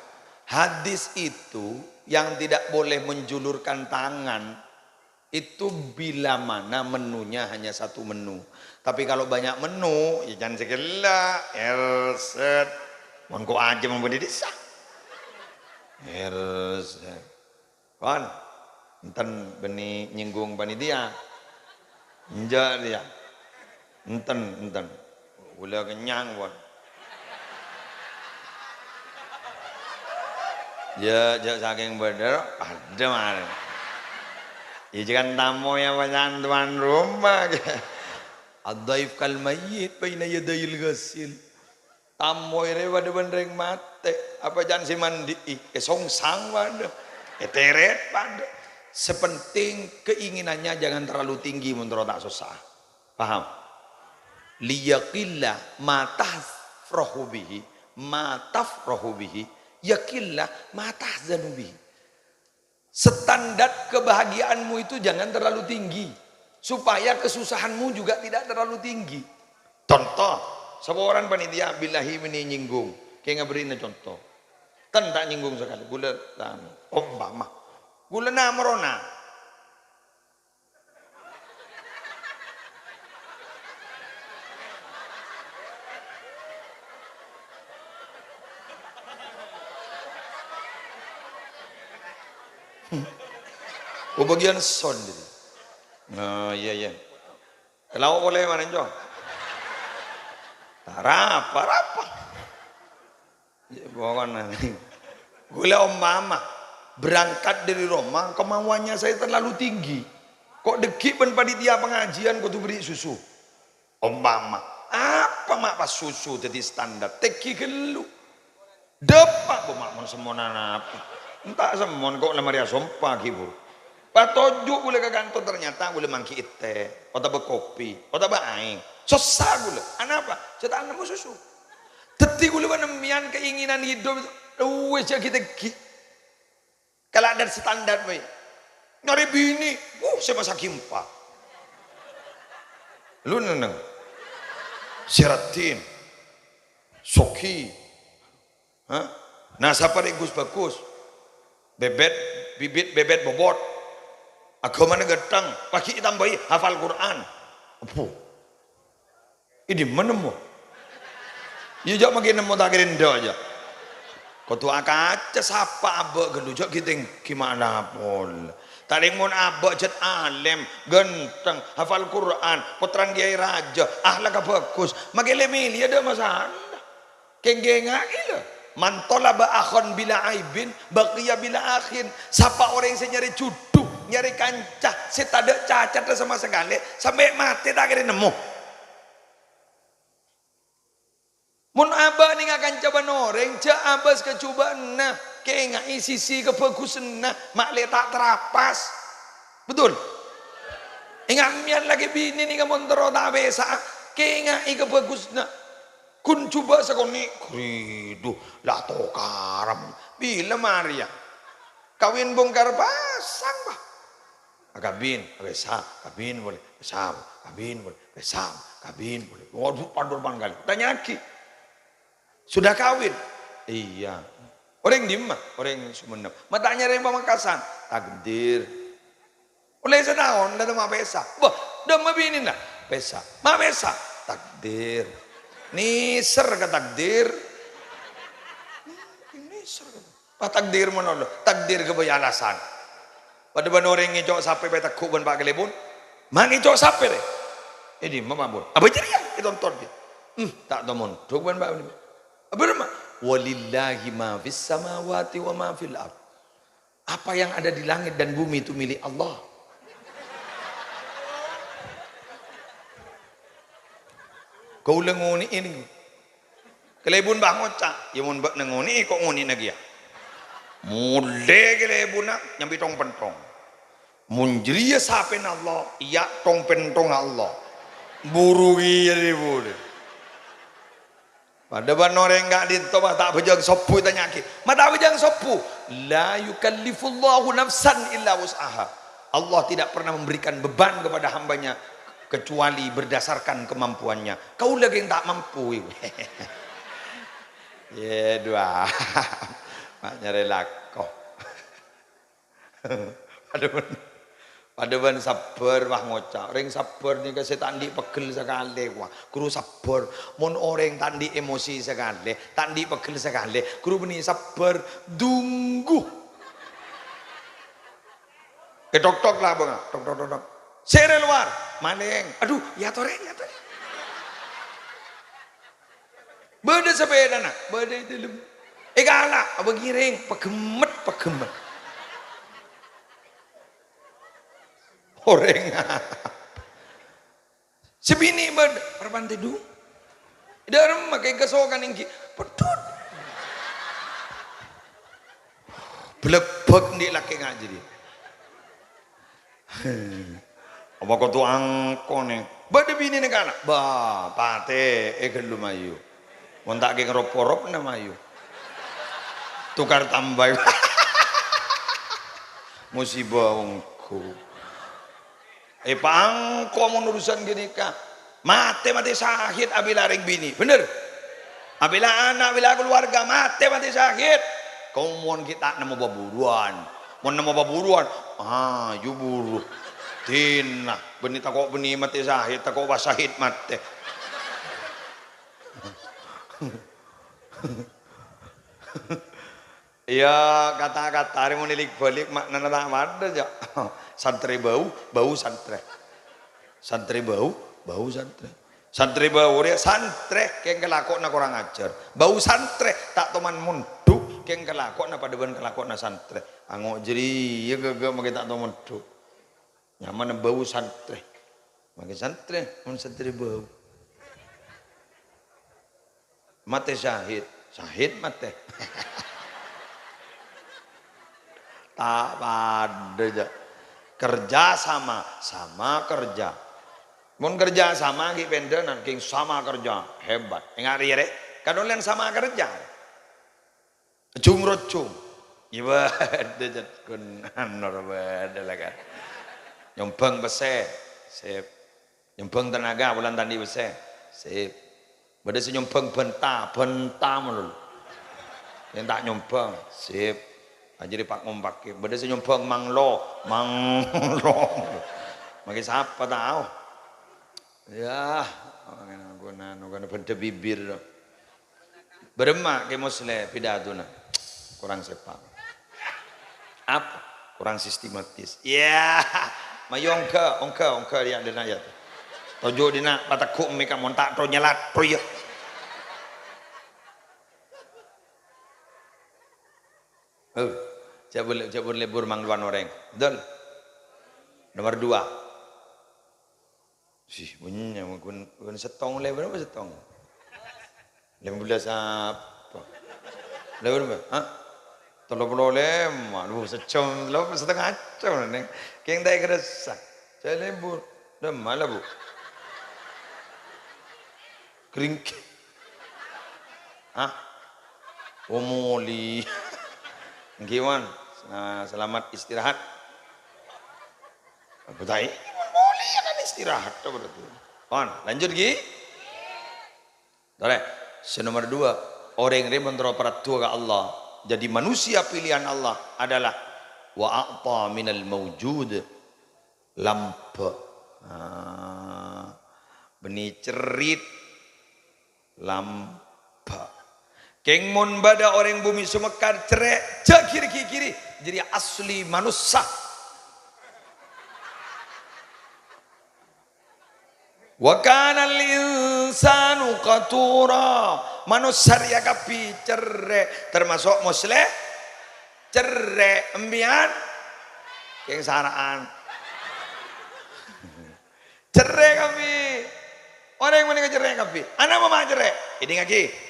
hadis itu yang tidak boleh menjulurkan tangan itu bila mana menunya hanya satu menu. Tapi kalau banyak menu, ya jangan segala, erset. Mon ko aja mampu di desa. Erset. Pon, enten bânnè nyènggung panitia? Enjâ', yâ. Enten, enten. Ghulâ kennyang, pon. Yâ, jhâ' sakèng bâdâ, padâ marè. Iyâ, jhâ' kan tamoy apa can tuan rumah, yâ. Ad-dhaif kal mayyit baina yadayil ghasil. Tamoy rè padâ bân rèng matè, apa can sè mandi'i, èsongsang padâ, ètèrèt padâ. Sè penting keinginannya jangan terlalu tinggi, mon terro ta' sossa. Paham? Liyaqilla ma tafrahu bihi, ma tafrahu bihi, yaqilla ma tahzanu bihi. Standar kebahagiaanmu itu jangan terlalu tinggi, supaya kesusahanmu juga tidak terlalu tinggi. Contoh, saporana panitia billahi bânnè nyènggung, kèngèng bherri'na contoh. Ten ta' nyènggung sakalè, bulâ, anu, umpama. Ghulâ na' morona. Oh, bâgiyân son. Nah, iyâ, iyâ. Kalawa polè manèn, Cong. Ta' rapa-rapa. Ya, pokokna. Ghulâ umpama berangkat dari Roma, kemauannya saya terlalu tinggi. Kok dâggi' bân panitia pengajian kodhu bherri' susu? Umpama, apa ma' pas susu dhâddhi standar? Tèngghi ghâllu. Dâpa', bu, ma' mon semmonan apa? Enta' semmon kok la marè asompa ghibur. Patoju' ghulâ ka kantor, ternyata ghulâ mangghi ètè, otabâ kopi, otabâ aèng. Sossa ghulâ. Anapa? Jhâ' ta' nemmo susu. Dhâddhi ghulâ panèmèyan keinginan hidup itu, wis jhâ' ghi-tèngghi. Kala' dâ' standar bhâi. Nyarè binè, wuh, sè masa ghi empa'. Lu neng-neng. Siraddin. Soghi. Hah? Nasabhâ rè gus-bhâgus. Bèbèt, bibit bèbèt bobot. Aghâmana ghântheng, paghi' ètambâi hafal Qur'an. Abbhu. È dimma nemmo? Iyâ, jhâ' maghi nemmo ta' kèra endâ', jhâ'. Kodhu akaca sapa abâ' ghâllu, jhâ' ghi-tèngghi ma'na polè. Ta' rèng mon abâ' jhât alèm, ghântheng, hafal Qur'an, pottrana kèyaè rajâ, akhlakka bhâgus, makè lè-mèlèya dâ' masalah. Kèng-kèngngaghi, lho, "Man thalaba akhan bila aibin, baqiya bila akhin." Sapa orèng sè nyarè jhudhu, nyarè kanca sè tadâ' cacatta sama sakalè, sampè' matè ta' kèra nemmo. Mon abâ' nènga' kanca bân orèng, jhâ' abâs kajhubâ'ânna, kènga'è sisi kabhâghusânna, ma' lè ta' tarapas. Betul? Ènga' mèyan lakè binè nènga' mon terro ta' pèsa'a, kènga'è kabhâghusânna. Ghun jhubâ' sakonè', ghâridu, la tokaran. Bilâ marèya? Kawin bongkar pasang, bâh. Akabin, apèsa, kabin polè, pèsa, kabin polè, pèsa, kabin polè. Waduh, padâ pan kalè. Tanya'aghi. "Sudah kawin?" "Iya." "Orèng dimma?" "Orèng Sumenep." "Ma' ta' nyarè orèng Pamekasan?" "Takdir." Ollè sataon, la ta' mapèsa. "Bâh, dimma binèna?" "Pèsa." "Mapèsa?" "Takdir." Nèser ka takdir. Nèser ka takdir. Pas takdir malolo, takdir ghâbây alasan. Padâ bân orèng ngèco' sapè pètegghu' bân Pa' Kalèbun. "Ma' ngèco' sapè, rè?" "È dimma, Pak Bun?" "Abâ' jârèya, ètonton, ghi." "Hmm, ta' tao mondhuk bân Pa' Kalèbun." "Abâ' dimma?" "Walillahi ma fis samawati wa ma fil ard." Apa yang ada di langit dan bumi itu milik Allah. Kaulâ ngonè'è nèko. Kalèbun bâ ngoca', "Yâ mon bâ'na ngonè'è, ko' ngonè'na kèya." Molè kalèbunna nyambi tong-pentong. "Mon jârèya sapèna Allah, iyâ tong-pentongnga Allah." Buru kèya polè. Padâ bân orèng ka'dinto, ma' ta' abhâjâng sobbhu ètanya'aghi. Ma' ta' abhâjâng sobbhu. "La yukallifullahu nafsan illa wus'aha." Allah tidak pernah memberikan beban kepada hambanya kecuali berdasarkan kemampuannya. Kaulâ ghi' ta' mampu. Yâ, dua. Ma' nyarè lako. Padâ bân, padâ bân sabbhâr, wah, ngoca'. Orèng sabbhâr nèka sè ta' andi' pegghel sakalè, wah, ghuru sabbhâr. Mon orèng ta' andi' emosi sakalè, ta' andi' pegghel sakalè, ghuru bânnè sabbhâr, dunggu. Ètok-tok labângnga, tok, tok, tok, tok. "Sè è lowar, malèng." "Adhu, yâ torè, yâ torè." Bâdâ sapèdana, bâdâ è dâlem. Èkala', abâ' ngèrèng, pagemmet, pagemmet. Orèng. Sè binè' bâdâ, parpantè, Dung. Dâ'remma kèng kasokan èngghi, peddhut. Bâlâbâk andi' lakè nga' jârèya. Apa kodhu angkon, è? Bâdâ binèna kana'? Bâh, patè è ghâllu mayu. Mon ta' kèng rop-poropna mayu. Tokar tambâi. Musibâ ongghu. Èpangko mon urusan ghânèka. Matè, matè sahid abhilâ rèng binè'. Bhender? Abhilâ ana', abhilâ kaluwarga, matè, matè sahid. Komon ghi' ta' nemmo bhâburuwân. Mon nemmo paburuwân, ayo buru. Dinah, bânnè tako' bânnè matè sahid, tako' pas sahid matè. Iyâ, kata-kata rè mon èlik-bâlik ma'nana ta' padâ, jâ'. Santrè bâu, bâu santrè. Santrè bâu, bâu santrè. Santrè bâu rèya santrè, kèng kalakowanna korang ajhâr. Bâu santrè, ta' toman mondhuk, kèng kalakowanna padâ bân kalakowanna santrè. Ango' jârèya ghâghâ makè ta' toman mondhuk. Nyamana bâu santrè. Makè santrè, mon santrè bâu. Matè sahid, sahid matè. Ta' padâ, jâ'. Kerja sama, sama kerja. Mon kerja sama ghi' pendhânan, kèng sama kerja. Hebat. Enga' rèya, rè. Kadolèn sama kerja. Jung-rojung. Iyâ, bâdâ, jâ', ghun anu, bâdâ la, kan. Nyombhâng pèssè. Sip. Nyombhâng tenaga, polana ta' andi' pèssè. Sip. Bâdâ sè nyombhâng bânta, bânta malolo. Sè ta' nyombhâng, sip. Ajârè pa-ngompakè. Bâdâ sè nyombhâng manglo, manglo. Makè sapa tao? Yah, ghun anu, ghun bândhâ bibir. Bârâmma Kè Musleh pidatona? Korang sèpa'. Apa? Korang sistematis. Iyâ, mayu ongghâ, ongghâ, ongghâ, yâ, dina, yâ. Toju' dina, pategghu' mè' ka mon ta' tro nyalato, yâ. Eh, jhâ' bur-, jhâ' bur-, lebur manglowan orèng. Betul? Nomor dua. Sih, bânnya', ghun, ghun sèttong lè, bârâmpa sèttong? Lèma bellâs apa? Lè bârâmpa? Hah? Tello polo lèma. Aduh, sajhâm, tello, satengnga jhâm, Neng. Kèng ta' èkarassa. Jhâ' lebur. Dâ' emma la, Bu? Gringging. Hah? Oh, molè. Èngghi, Wan. Nah, selamat istirahat. Apa ta' iyâ? Molè kan istirahat, apa berarti? Wan, lanjut, ghi. Torè, sè nomor dua, orèng rè mon terro parlo du'a ka Allah, jadi manusia pilihan Allah adalah wa a'ta minal maujud, lambâ'. Ah, bânnè cerrè', lambâ'. Kèng mon bâdâ orèng bhumè Sumekar cerrè', jhâ' ghiri-ghiri, jârèya asli manossa. Wa kanal insanu qatura. Manossa rèya kabbhi cerrè', tamaso' Musleh. Cerrè', empèyan kèng sara'an. Cerrè' kabbhi. Orèng panèka cerrè' kabbhi. Anapa ma' cerrè'? Èdingngaghi.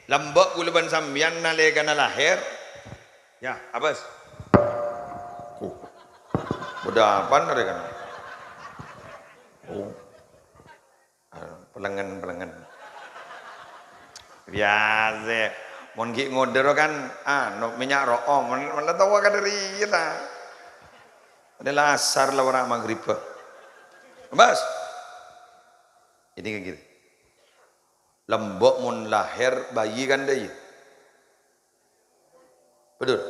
Lambâ' kaulâ bân sampèyan nalèkana lahèr. Yâ, apes. Oh. Bâdâ apana rè kana? Oh. Ah, pelengen-pelengen. Biyasa. Mon ghi' ngodâ ro kan, anu, mènnya' ro'om. Mon, mon la towa kadâ' rèya, ta. Adâ' la asar la bârâ' maghribbhâ. Bas. Ini kan gitu. Lambâ' mon lahèr bayi kan dâ' iyâ. Betul?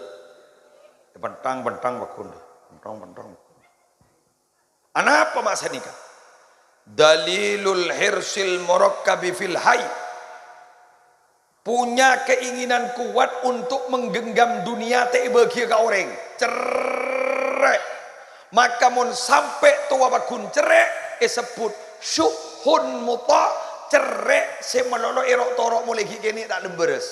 Pentang-pentang pagghun dâ'. Pentang-pentang pagghun. Anapa ma' sanèka? Dalilul hirsil murakkabi fil hayy. Punya keinginan kuat untuk menggenggam dunia ta' èbâghiyâ ka orèng. Cerrè'. Maka mon sampè' towa pagghun cerrè', èsebbhut syuhun muta', cerrè' sè malolo èro'-toro' molaè ghi' kènè' ta' lembârâs.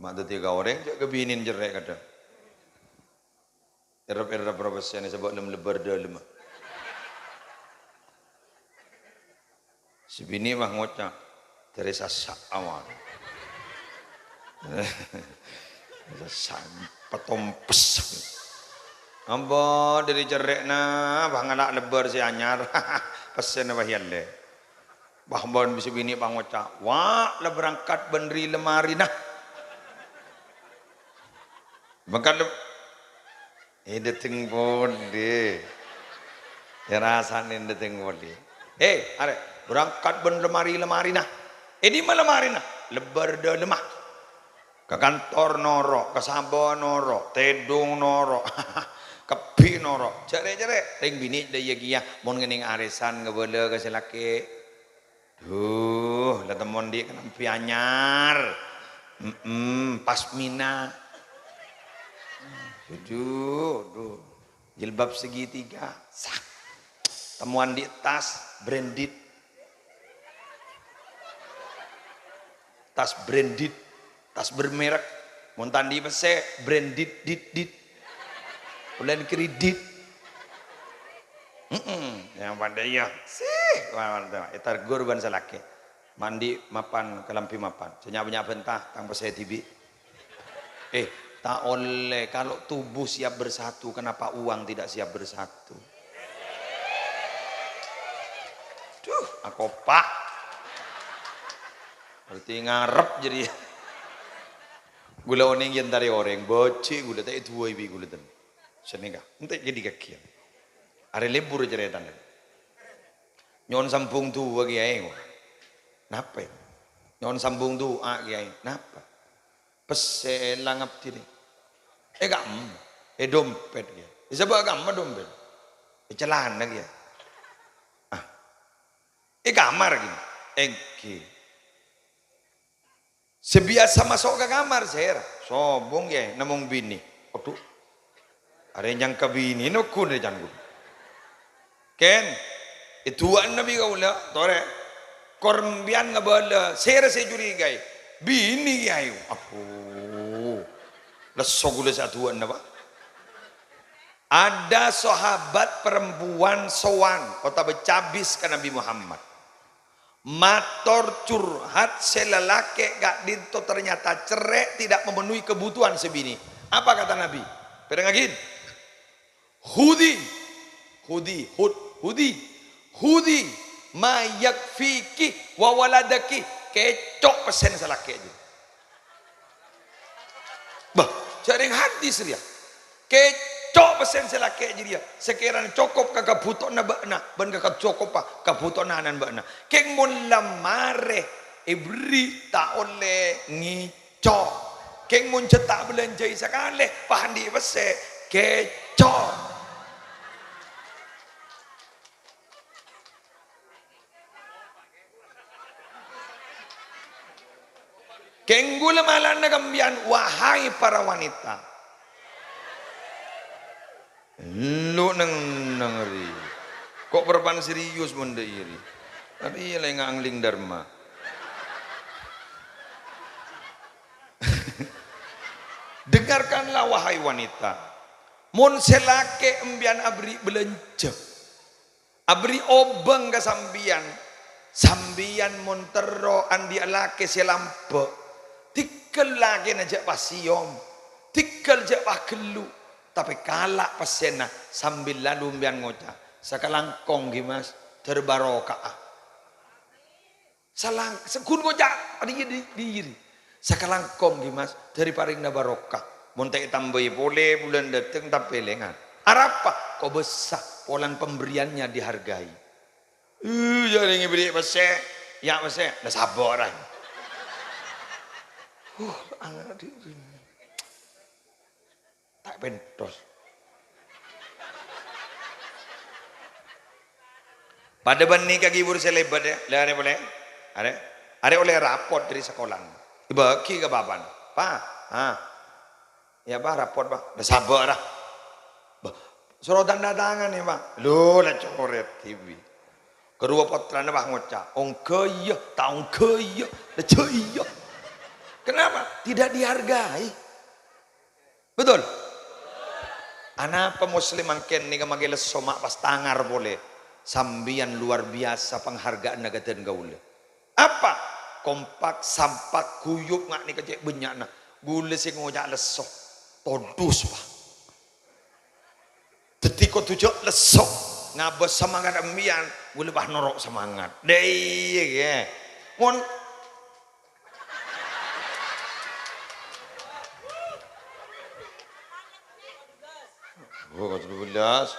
Ma' dhâddhi ka orèng jhâ' kabinèn cerrè' kadhâng. Errep-errep ro pèssèna sabâ' lem lebbâr dâlemma. Sè binè' mah ngoca', "Dâri sassa' awan." Sassa' patompes. Ampon dâri cerrè'na, bâh ngala' lebbâr sè anyar. Pèssèna bâh èyallè. Bâh, mon bisa binè' pangoca', "Wa', la berangkat bân ri-, lemarina." Berangkat lem-, eh, dâteng polè. Èrasanè dâteng polè. Eh, arè, berangkat bân lemari-lemarina. Eh, dimma lemarina? Lebbâr dâlemma. Ka kantor noro', ka sabâ noro', tèdung noro', kabbhi noro'. Jâ' rè-, jâ' rè', rèng binè' dâ' iyâ kèya, mon ngènèng arèsan ngabâlâ ka sè lakè'. Duh, la temmon dhi' kalambhi anyar. Mm-mm, pasmina. Duh, duh. Jilbab segitiga. Sak. Temmowan dhi' tas branded. Tas branded, tas bermerek. Mon ta' andi' pèssè, branded, dit, dit. Polana kredit. Heeh, yang pandai ya. Sih, wah, wah, ètarghâr bân sè lakè'. Mandi mapan, kalambhi mapan. Sè nya'-bânnya' bânta, tang pèssè dhibi'. Eh, ta' ollè. Kalau tubuh siap bersatu, kenapa uang tidak siap bersatu? Duh, akopa'. Berarti ngarep jadi. Ghulâ onèng yèn tarè orèng, bâji' ghulâ ta' èduwâi bi' ghulâ ten. Sanèka, entek jadi kagiyan. Arè lebur caretana. Nyo'on sambung du'a, Kèyaè. Napa? Nyo'on sambung du'a, Kèyaè. Napa? Pèssè èlang abdhina. È kamma, è dompet, Kèyaè. È sabâ' kamma dompet? È calana, Kèyaè. Ah. È kamar, Kèyaè. Èngghi. Sè biyasa maso' ka kamar, sèra. Sobung, Kèyaè, namong binè. Adhu. Arè nyangka binè, nokku nè can ghun. Kèn, èduwâ'âna bi' kaulâ, torè. Kor empèyan ngabâlâ, sèra sè ècurigaè. Binè, Kèyaè. Adhu. Lesso ghulâ sè aduwâ'âna, Pak. Ada sahabat perempuan sowan otabâ cabis ka Nabi Muhammad. Mator curhat sè lalakè' ka'dinto ternyata cerrè' tidak memenuhi kebutuhan sè binè. Apa kata Nabi? Pèrengngaghi. "Khudzi, khudzi, khud-, khudzi, khudzi ma yakfiki wa waladaki." Kèco' pèssèna sè lakè' jârèya. Bâh, jârèng hadis rèya. Kèco' pèssèna sè lakè' jârèya, sakèrana cokop ka kabhutowanna bâ'na bân ka kacokopa kabhutowanna ana'na bâ'na. Kèng mon la marè èberri' ta' ollè ngèco'. Kèng mon jhâ' ta' abâlânjhâi sakalè, pas andi' pèssè, kèco'. Kèng ghulâ malana ka empèyan, wahai para wanita. Lu neng-, neng ri. Ko' parappa'na serius mon dâ' iyâ ri. Tapè iyâ la ngangling dharma. Dengarkanlah, wahai wanita. Mon sè lakè' empèyan aberri' bâlânjhâ, aberri' obâng ka sampèyan, sampèyan mon terro andi'â lakè sè lambâ', tèghâl lakèna jhâ' pas sèyom, tèghâl jhâ' pas ghellu', tapè kala' pèssèna sambil lalu empèyan ngoca', "Sakalangkong, ghi, Mas, dâr barokah." Salang-, se-, ghun ngoca' dhi-, dhi-, dhiri. "Sakalangkong, ghi, Mas, dâri parèngna barokah. Mon ta' ètambâi polè bulân dâteng, tapè lèngan." Arapa? Kobâsa, polana pemberiannya dihargai. Eh, jârèng èberri' pèssè, ya' pèssè, la sabâ' ra. Huh, ana' dhi-, Ta' pentos. Padâ bânnè ka ghibur sè lèbât, yâ. Lè, arè polè. Arè, arè ollè rapot dâri sakola. Èbâghi ka bapa'na. "Pa', ha. Yâ, Pa', rapot, Pa'." "La sabâ' ra." "Bâh, soro tanda tangan, yâ, Pa'." Lho, la corèt dhibi'. Karowa pottrana, Pa', ngoca', "Ongghâ iyâ, ta' ongghâ iyâ, la jhâ' iyâ." Kenapa? Tidak dihargai. Betul? Anapa Muslim mangkèn nèka makè lesso ma' pas tangar polè? Sampèyan luar biasa penghargaanna ka dân kaulâ. Apa? Kompak, sampak, guyub nga' nèka cè' bânnya'na. Ghulâ sè ngoca' lesso. Todus, Pa'. Dhâddhi kodhu jhâ' lesso. Ngabâs samangat empèyan, ghulâ pas noro' samangat. Dâ' iyâ, yâ. Mon Oh, kebelas.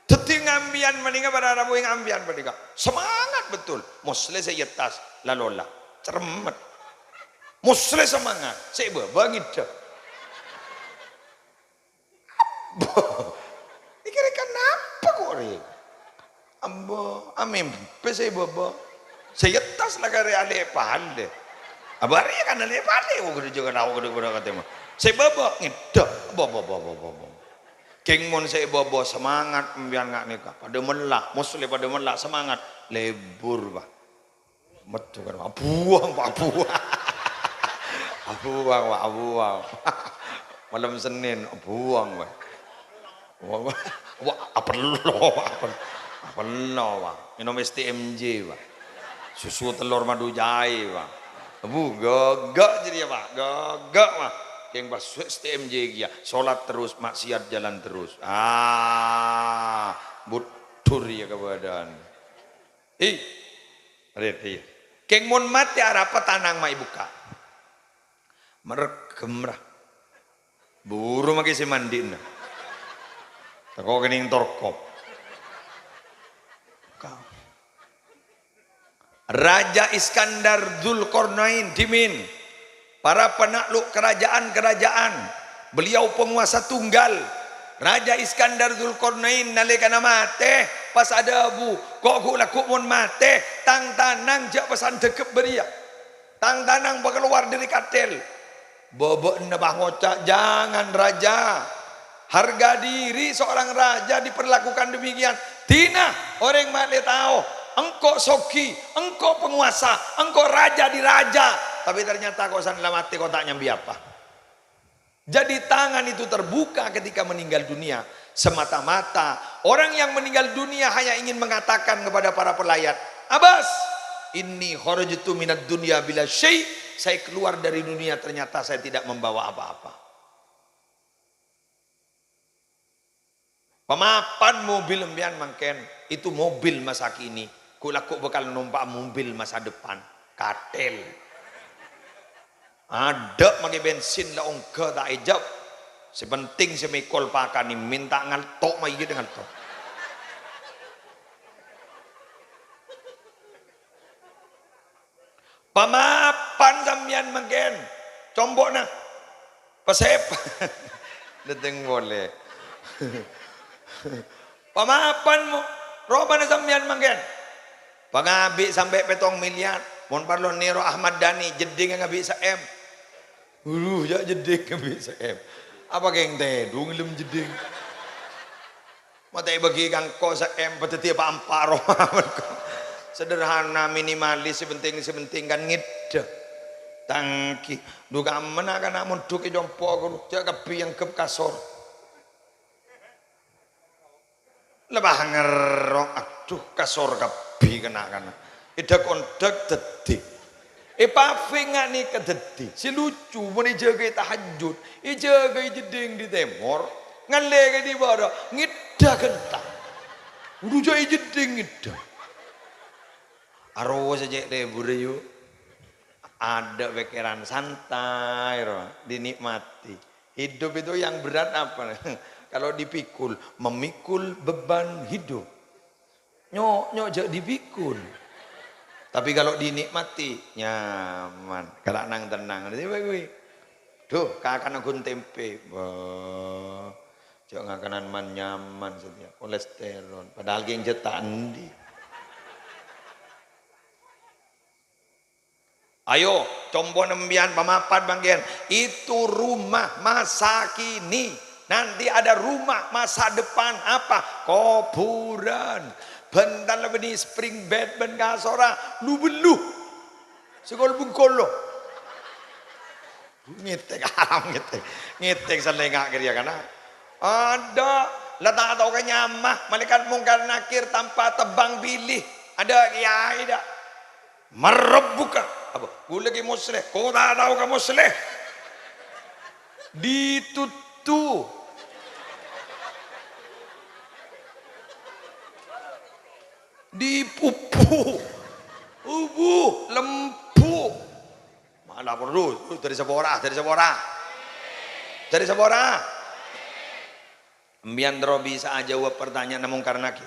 Dhâddhi ngampèyan panèka para rabu ngampèyan panèka. Semangat betul. Moslè sè èyettas, la lola. Cermet. Moslè semangat, sè bâbâ ngèdhâ. Iki rèya kenapa kok, rè? Ambo, amèmpè sè bâbâ. Sè yettas la karè alè-palè. Abâ' rèya kan alè-palè, kok ghâdhu jâgâ tao ghâdhu padâ katèma. Sè bâbâ ngèdhâ. Bâ, bâ, bâ, bâ, bâ, bâ. Kèng mon sè bâbâ semangat, sampèyan nga' nèka. Padâ mella', moslè padâ mella', semangat. Lebur, Pak. Metu kan, Pak. Buang, Pak, buang. Buang, Pak, buang. Malem Senin, buang, Pak. Wah, wah, wah, apello, Pak. Apel-, apello, Pak. Ngènom S T M J, Pak. Susu telur madu jahe, Pak. Bu, gagak jadi ya, Pak. Gagak, Pak. Yang pas S T M J ya, sholat terus, maksiat jalan terus. Ah, budur ya keberadaan. Hi. Rit, hi. Kèng mon matè arapa tanang ma' èbukka'. Mereggem ra. Buru maghi sè mandi'na. Tako' kènèng torkop. Ka-, Raja Iskandar Dzulkarnain, dhimèn. Para penakluk kerajaan-kerajaan. Beliau penguasa tunggal. Raja Iskandar Dzulkarnain nalèkana matè, pas adhâbu, "Ko' ghu'-lagghu' mon matè, tang tanang jhâ' pas andhâghep bâriyâ. Tang tanang pakalowar dhâri katèl." Bâbâ'na pas ngoca', "Jangan, Raja. Harga diri seorang raja diperlakukan demikian. Dina orèng malè tao, engko' soghi, engko' penguasa, engko' raja di raja. Tapi ternyata ko' san la matè, ko' ta' nyambi apa." Jadi tangan itu terbuka ketika meninggal dunia. Semata-mata orang yang meninggal dunia hanya ingin mengatakan kepada para pelayat, "Abbas, inni kharajtu minad dunya bila syai', saya keluar dari dunia ternyata saya tidak membawa apa-apa." Pamapan mobil empèyan mangkèn, itu mobil masa kini. Ghu'-lagghu' bhâkal nompa' mobil masa depan. Katèl. Adâ' maghi bensin la ongghâ ta' èjâb. Sè penting sè mèkol pakanè, mènta ngalto' mayyit ngalto'. Pamapan sampèyan mangkèn, compo'na. Pasèp-, dâteng polè. Pamapan mo-, ropana sampèyan mangkèn. Pangabi' sampè' pèttong miliar. Mon parlo nèro Ahmad Dhani, jeddhingnga ngabi' sa-M. Uru, jhâ' jeddhing ngabi' sa-M. Apa kèng tèdung è dâlem jeddhing? Matè bâgi ka engko' sa-M, padâddhi pa-empa' roma. Sederhana, minimalis, sè penting, sè penting kan ngèdhâ. Tangki. Dhu kamma na'-kana' mondhuk è compo' ghuru, jhâ' kabbhi èangghep kasor. Lebah ngerrok, adhu, kasor kabbhi na'-kana'. Èdhâk-ondhâk dâddhi. È pabrik nga' nèka dâddhi. Sè lucu, mon èjâgâi tahajjud, èjâgâi jeddhing di tèmor, ngallè ka di bârâ', ngèdhâ ghânta. Uru jhâ' è jeddhing ngèdhâ. Arowa sè cè' lebur, yu. Adâ' pèkkèran santai, ro, dinikmati. Hidup itu yang berat apa? Kalau dipikul, memikul beban hidup. Nyo'-nyo' jhâ' dipikul. Tapi kalau dinikmati, nyaman. Kala' nang-tennang. Dâddhi bâ kuwi. Dhu, kakana ghun tempè. Bâh. Jhâ' ngakanan man-nyaman satèya. Kolesterol. Padahal kèng jhât ta' endi. Ayo, compo' sampèyan pamapan mangkèn. Itu rumah masa kini. Nanti ada rumah masa depan apa? Koburan. Bhântal bânnè spring bed bân kasorra lu-bellu. Sè kol-bengkol lo. Ngètèk, haram ngètèk. Ngètèk sè lènga' kèya kana'. Adâ', la ta' tao ka nyama, Malaèkat Mungkar Nakir tanpa tebang pilih. Adâ' kèyaè dâ'. "Man rabbuka?" Apa? "Ghulâ Kè Mosleh." "Ko' ta' tao ka Mosleh?" Dituttu. Dipuppu. Ubu, lembu. Malah perlu, dâri sapora, dâri sapora. Dâri sapora. Empèyan terro bisa ajâwâb pertanyaan Mungkar Nakir.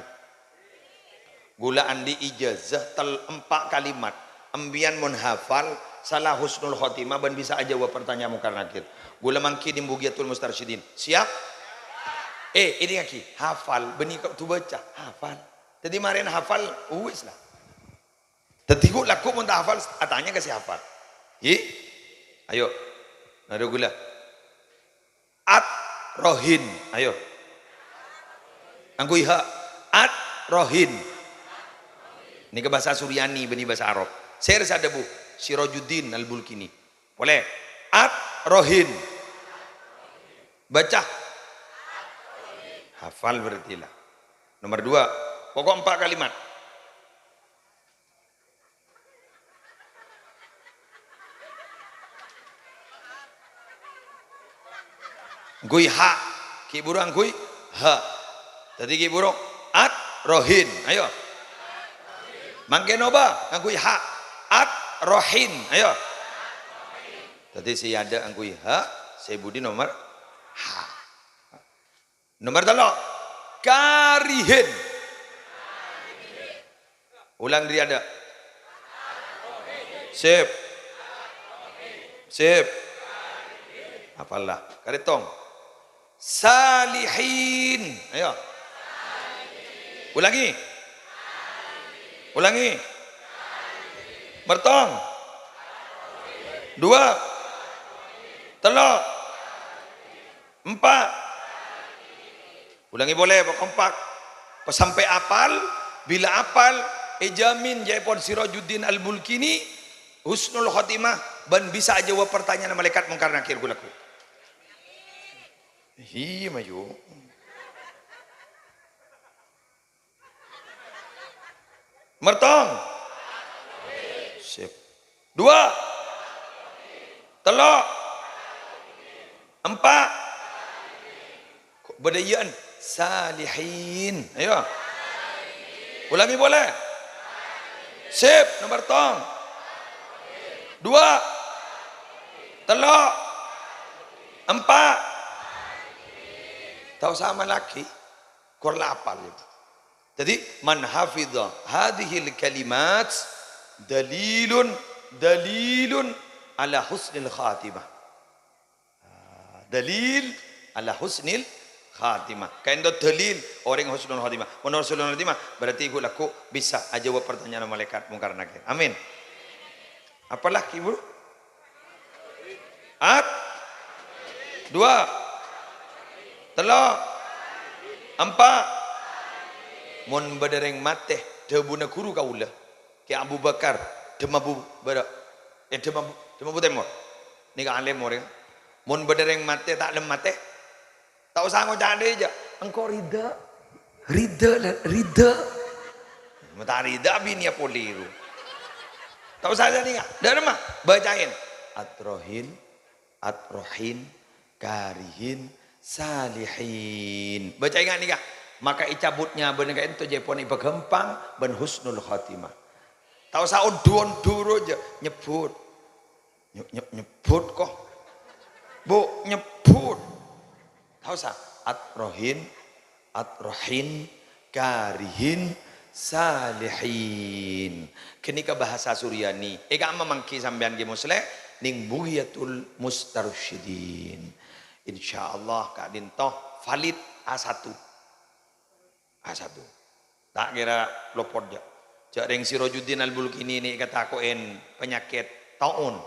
Ghulâ andi' ijazah tel-, empa' kalimat. Empèyan mon hafal, sala husnul khotimah bân bisa ajâwâb partanyaan Mungkar Nakir. Ghulâ mangkèn è Bughiyatul Mustarsyidin. Siap? Eh, èdingngaghi, hafal, bânnè kodhu bâca, hafal. Dhâddhi marèna hafal, uwis la. Dhâddhi ghu-, lagghu' mon ta' hafal, atanya ka sè hafal. Ghi? Ayo. Nado ghulâ. At rohin. Ayo. Angghuy ha. At rohin. Nèka bhâsa Suryani, bânnè bhâsa Arab. Sèra sè adhâbu Sirajuddin Al-Bulkini. Polè. At rohin. Baca. Hafal berarti la. Nomor dua. Pokok empat kalimat. Ngangghuy ha. Ghi' bhuru ngangghuy ha. Dhâddhi ghi' bhuru at rohin. Ayo. Mangkèn obâ ngangghuy ha. At rohin. Ayo. Dhâddhi sè adâ' ngangghuy ha, sè budi nomer ha. Nomer tello'. Karihin. Ulang dâri adâ'. Sip. Sip. Hafal la. Karè tong. Salihin. Ayo. Ulangi. Ulangi. Mertong. Dua. Tello'. Empa'. Ulangi polè, pokok empa'. Pas sampè' apal, bilâ apal, èjhâmin jâèpon Sirajuddin Al-Bulkini husnul khotimah bân bisa ajâwâb partanyaan malaèkat Mungkar Nakir ghu-, lagghu'. Iyâ, mayu. Mertong. Sip. Dua. Tello'. Empa'. Kok bâdâ iyâ'en? Salihin. Ayo. Ulangi polè. Sip, nomer tong. Dua. Tello'. Empa'. Ta' osa amallaghi. Kor la apal, ya. Dhâddhi, "Man hafidha hadhil kalimat dalilun, dalilun ala husnil khatimah." Ah, dalil ala husnil khatimah. Kaènto dalil orèng husnul khatimah. Mon husnul khatimah, berarti ghu-, lagghu' bisa ajâwâb partanyaan malaèkat Mungkar Nakir. Amin. Apalagi, Bro? At? Dua? Tello'? Empa'? Mon bâdâ rèng matè, dhâbuna ghuru kaulâ, Kè Abu Bakar, Dhemabu Bârâ', eh, Dhemabu, Dhemabu Tèmor. Nèka alèm orèng. Mon bâdâ rèng matè, ta' lem matè, ta' osa ngoca' dhâjâ, "Engko' rida." Rida, la, rida. Mon ta' rida, abinèya polè ro. Ta' osa jâ' nèka. Dâ' remma, bâcaè. Atrohin, atrohin, karihin, salihin. Bâcaè nga' nèka. Maka ècabut nyabâna kaènto jâèpon èpaghâmpang bân husnul khatimah. Ta' osa ondu-ondu ro jâ, nyebbhut. Nye-, nye-, nyebbhut, ko. Bu, nyebbhut. Ta' osa. Atrohin, atrohin, karihin, salihin. Ghânèka bhâsa Suryani. È ka'emma mangghi sampèyan Kè Musleh, nèng Bughyatul Mustarsyidin. Insyaallah, ka'dinto valid A satu. A satu. Ta' kèra lopot, jâ'. Jâ' rèng Sirajuddin Al-Bulkini nè katako'en panyakèt taun.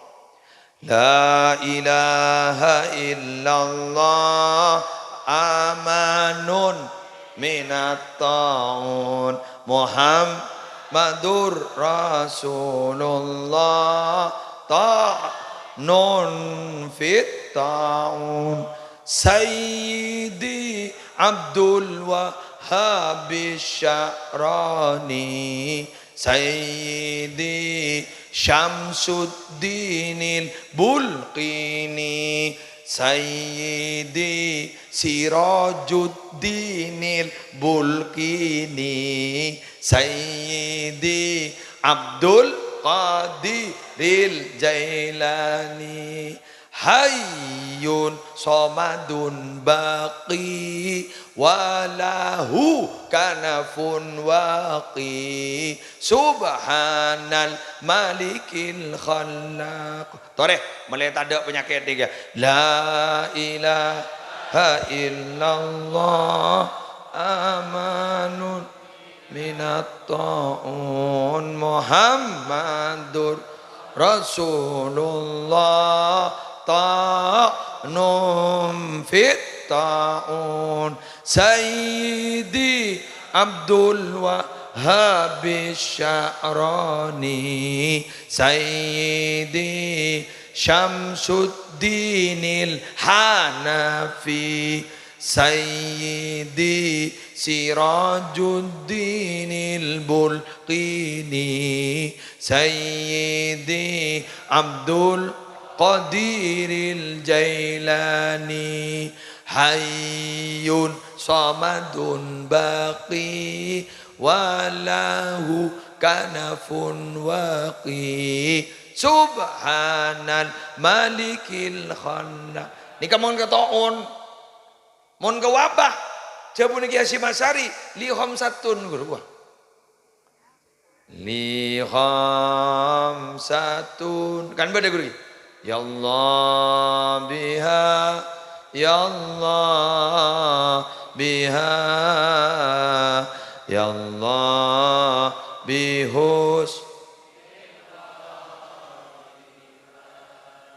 La ilaha illallah amanun minat taun. Muhammadur Rasulullah ta'nun fit taun. Sayyidi Abdul Wahhab Sya'rani, Sayyidi Syamsuddinil Bulqini, Sayyidi Sirajuddinil Bulqini, Sayyidi Abdul Qadiril Jailani. Hayyun somadun baqi Wa lahu kanafun waqi. Subhanal malikil khallaq. Torè, molaè tadâ' panyakèt nèka. La ilaha illallah amanun minat ta'un Muhammadur Rasulullah ta'num fit ta'un. Sayyidi Abdul Wahhab Sya'rani, Sayyidi Syamsuddinil Hanafi, Sayyidi Sirajuddinil Bulqini, Sayyidi Abdul Qadiril Jailani, Hayyun Samadun Baqi, wa lahu kanafun waqi. Subhanal Malikil Khallaq. Nèka mon kato'on. Mon ka wabah, jhâbuna Kè Hasyim Asy'ari, li khamsatun, ghuru. Wah. Li khamsatun. Kan bâdâ, ghuru? Ya Allah biha, ya Allah biha, ya Allah bihus.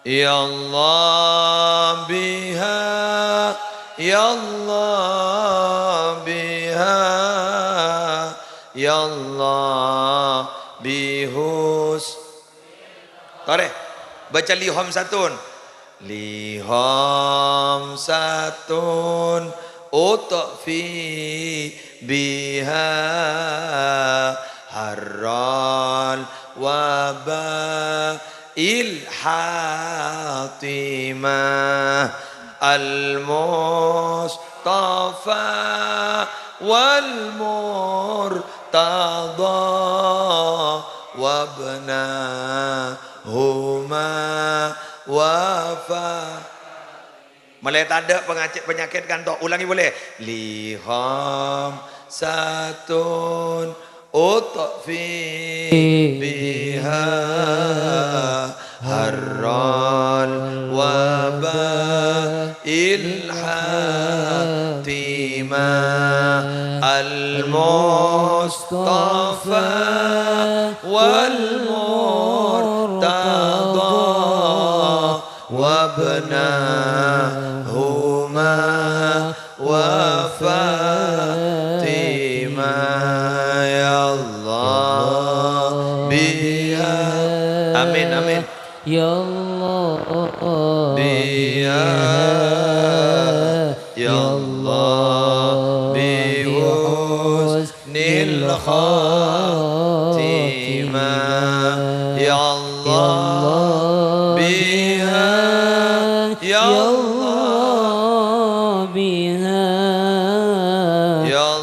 Ya Allah biha, ya Allah biha, ya Allah bihus. Torè, baca li khamsatun. Li khamsatun utfi biha harral waba'il hatimah. Al-Mustafa wal Murtada wabnahuma wafa. Molaè tadâ' pangacè-, panyakèt kanto. Ulangè polè. Li khamsatun utfi biha harral waba'il hatimah. Al-Mustafa wal Murtada wabnahuma wa Fatimah. Ya Allah biha. Amin, amin. Ya Allah biha. Ya Allah bihus nil khatimah. Ya Allah biha. Ya Allah biha.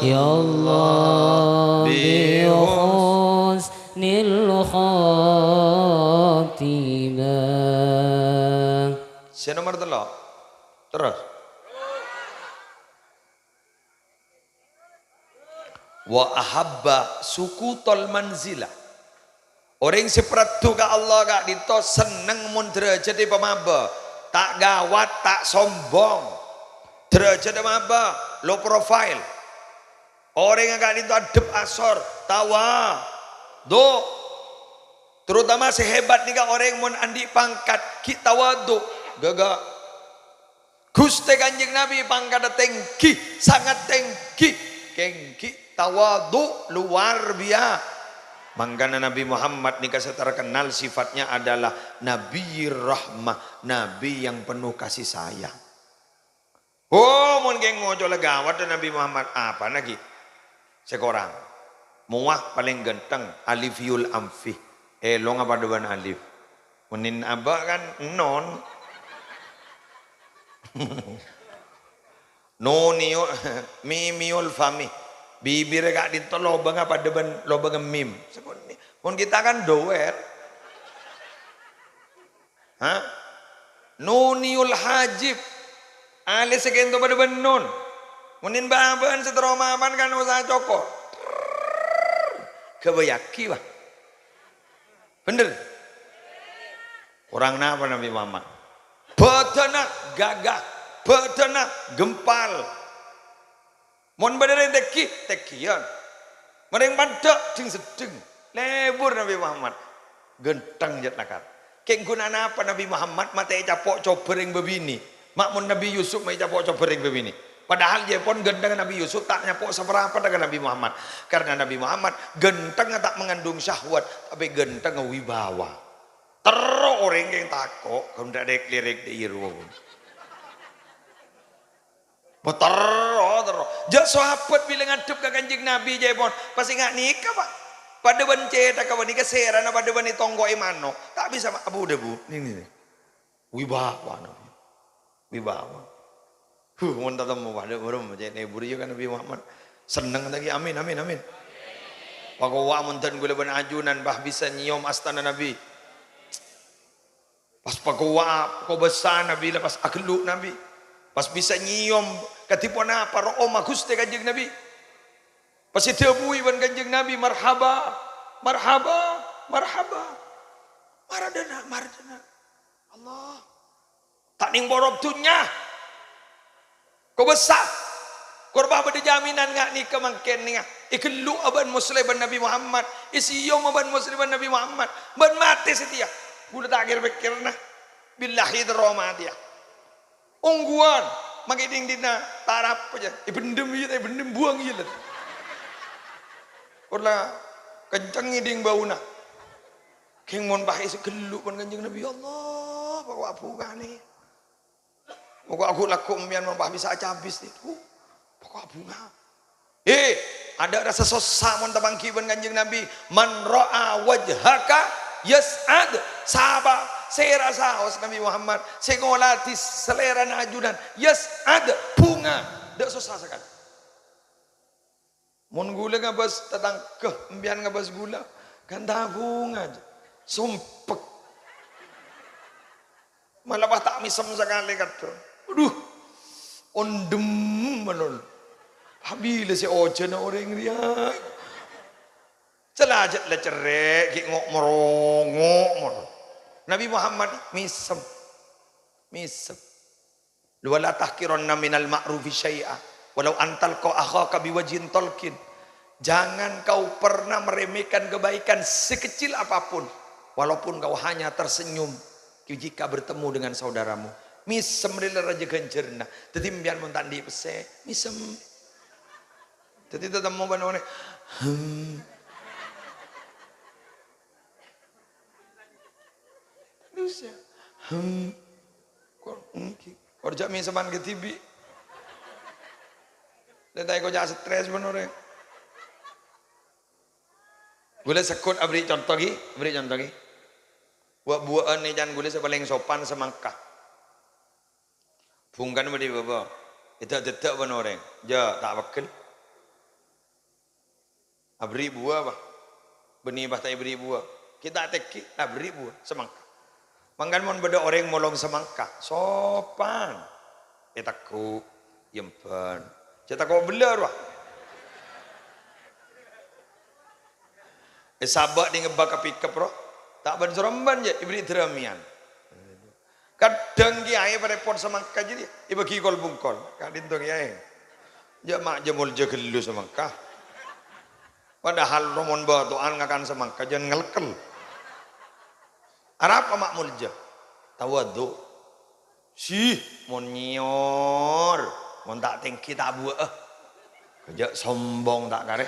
Ya Allah bihusnil khatimah. Sè nomer tello'. Terros. Wa ahabba sukutal manzilah. Orèng sè paraddhu ka Allah ka'dinto senneng mon dârâjhâddhâ pamabâ, ta' ghâwât, ta' sombong. Dârâjhâddhâ mabâ, low profile. Orèng ka'dinto addhep asor, tawadhu. Terutama sè hebat nèka orèng mon andi' pangkat, ghi' tawadhu. Ghâ-, ghâ-, Ghustè Kanjeng Nabi pangkaddhâ tèngghi, sangat tèngghi, kèng ghi' tawadhu luar bia-, Mangkana Nabi Muhammad nèka sè terkenal sifatnya adalah Nabi rahmah, Nabi yang penuh kasih sayang. Oh, mon kèng ngoco' la ghâwât Nabi Muhammad, apana ghi' sè korang? Mowa palèng ghântheng, Alifiyul Amfi. Èlongnga padâ bân Alif. Mending abâ' kan non. Nunio-, mimiul fami. Bibirra ka'dinto lobângnga padâ bân lobângnga mim. Sakonè'. Mon kita kan dower. Ha? Nuniul hajib. Alèssa ka'dinto padâ bân nun. Mon è bâbâna sè terro mapan kan usaha cokor. Ghâbâyyâghi, wah. Bhender? Korang napa Nabbhi Muhammad? Bhâdhânna ghâghâ, bhâdhânna ghempal. Mon bâdâ rèng tèngghi, tèngghiyân. Mon rèng pandhâ', dhing-seddhing. Lebur Nabbhi Muhammad. Ghântheng jhât lakar. Kèng ghunana apa Nabbhi Muhammad matè ècapo' cobâ rèng bâbinè'? Ma' mon Nabbhi Yusuf ma' ècapo' cobâ rèng bâbinè'. Padahal jhâ' pon ghânthengnga Nabbhi Yusuf ta' nyapo' saparapadda ka Nabbhi Muhammad. Karena Nabbhi Muhammad ghânthengnga ta' mengandung syahwat, tapè ghânthengnga wibawa. Terro orèng kèng tako', ghun dâ'-, dâ'-lèrèk dâ' iyâ rowa. Bâ terro, terro. Jhâ' sahabat bilâ ngadhep ka Kanjeng Nabbhi, jhâ' pon, "Pas enga' nèka, Pa'? Padâ bân cèthagghâ panèka sèrana padâ bân ètongko'è mano'. Ta' bisa, Pa'." Abu, dhâbu. Nèng, nèng. Wibawa, Nabbhi. Wibawa. Huh, mon tatemmo padâ bârâmma cè' nèbur iyâ ka Nabbhi Muhammad. Senneng ta' ghi'? Amin, amin, amin. Pakowa'a mon dân ghulâ bân ajunan, Pa', bisa nyèyom astana Nabbhi. Pas pakowa'a kobâsana bilâ pas aghâllu' Nabbhi. Pas bisa nyèyom kadhi ponapa ro'omma Ghustè Kanjeng Nabbhi. Pas èdhâbuwi bân Kanjeng Nabbhi, "Marhaba, marhaba, marhaba. Mara dâ' enna', mara dâ' enna'." Allah. Ta' nèng porop dhunnya. Kobâsa. Korang bâdâ jaminan nga' nèka mangkèn nèka. Èghellu'a bân Muslim bân Nabbhi Muhammad. Èsèyoma bân Muslim bân Nabbhi Muhammad. Bân matè satèya. Ghulâ ta' kèr-pèkkèrna. Billahi terro matèya. Ongghuwân. Mangkè dhing-dhina. Ta' arapa jâ. Èbhendhem iyâ, ta' èbhendhem buwâng iyâ, lè. Korang kencèngè dhing bâuna. Kèng mon pas èghellu' bân Kanjeng Nabbhi, ya Allah, pakowa'a bhungana. Moga aku laku empiyan mon pas bisa acabis nih. Uh, pakowa'a bhunga. Eh, adâ' rassa sossa mon tapangghi bân Kanjeng Nabbhi. "Man ra'a wajhaka yas'ad." Sapa sè rasaos Nabbhi Muhammad, sè ngolatè salèrana ajunan, yas'ad, bhunga. Dâ' sossa sakalè. Mon ghulâ ngabâs tatangghâ, empiyan ngabâs ghulâ, kan ta' bhunga, jâ. Sompek. Mala pas ta' mèsem sakalè kadhâng. Adhu, ondhem malolo. Bilâ sè ojhâna orèng rèya. Cella jhât la cerrè', ghi' ngo'-, morongo', mon. Nabbhi Muhammad mèsem. Mèsem. "Wa la tahqiranna minal ma'rufi syai'a, walau an talqa akhaka biwajhin talqin." Jangan kau pernah meremehkan kebaikan sekecil apapun, walaupun kau hanya tersenyum jika bertemu dengan saudaramu. Mèsem rèla rajâ ghânjhârânna. Dhâddhi, empiyan mon ta' andi' pèssè, mèsem. Dhâddhi, tatemmo bân orèng, hmm. Dusa. Hmm. Kor-, hmm, ki-, kor jhâ' mèseman kadhibi'. Lè ta' èkoca' stres bân orèng. Ghulâ sèkot aberri' conto, ghi. Aberri' conto, ghi. Wa'-buwa'an è can ghulâ sè palèng sopan samangka. Bhungkana bâdhi bâbâ. Èdâ'-dâdâ' bân orèng. Jâ, ta' pegghel. Aberri' buwâ, bâh. Bânnè pas ta' èberri' buwâ. Ghi' ta' tèngghi, aberri' buwâ. Samangka. Mangkana mon bâdâ orèng molong samangka, sopan. Ètegghu', èyembhân. Jhâ' tako' bellâ, rowa. Èsabâ' nèng bâk ka pickup, rowa. Ta' bân-sorombân, jâ, èberri' dârâmèyan. Kadhâng kèyaè parèpot samangka jârèya èbâghi kol-bungkol. Ka'dinto kèyaè. Jâ' ma' jâ molja ghâllu samangka. Padahal romon bâto'an ngakan samangka jân ngelkel. Arapa ma' molja? Tawadhu. Sih, mon nyèyor, mon ta' tèngghi ta' buwâ'â. Jâ' sombong ta' karè.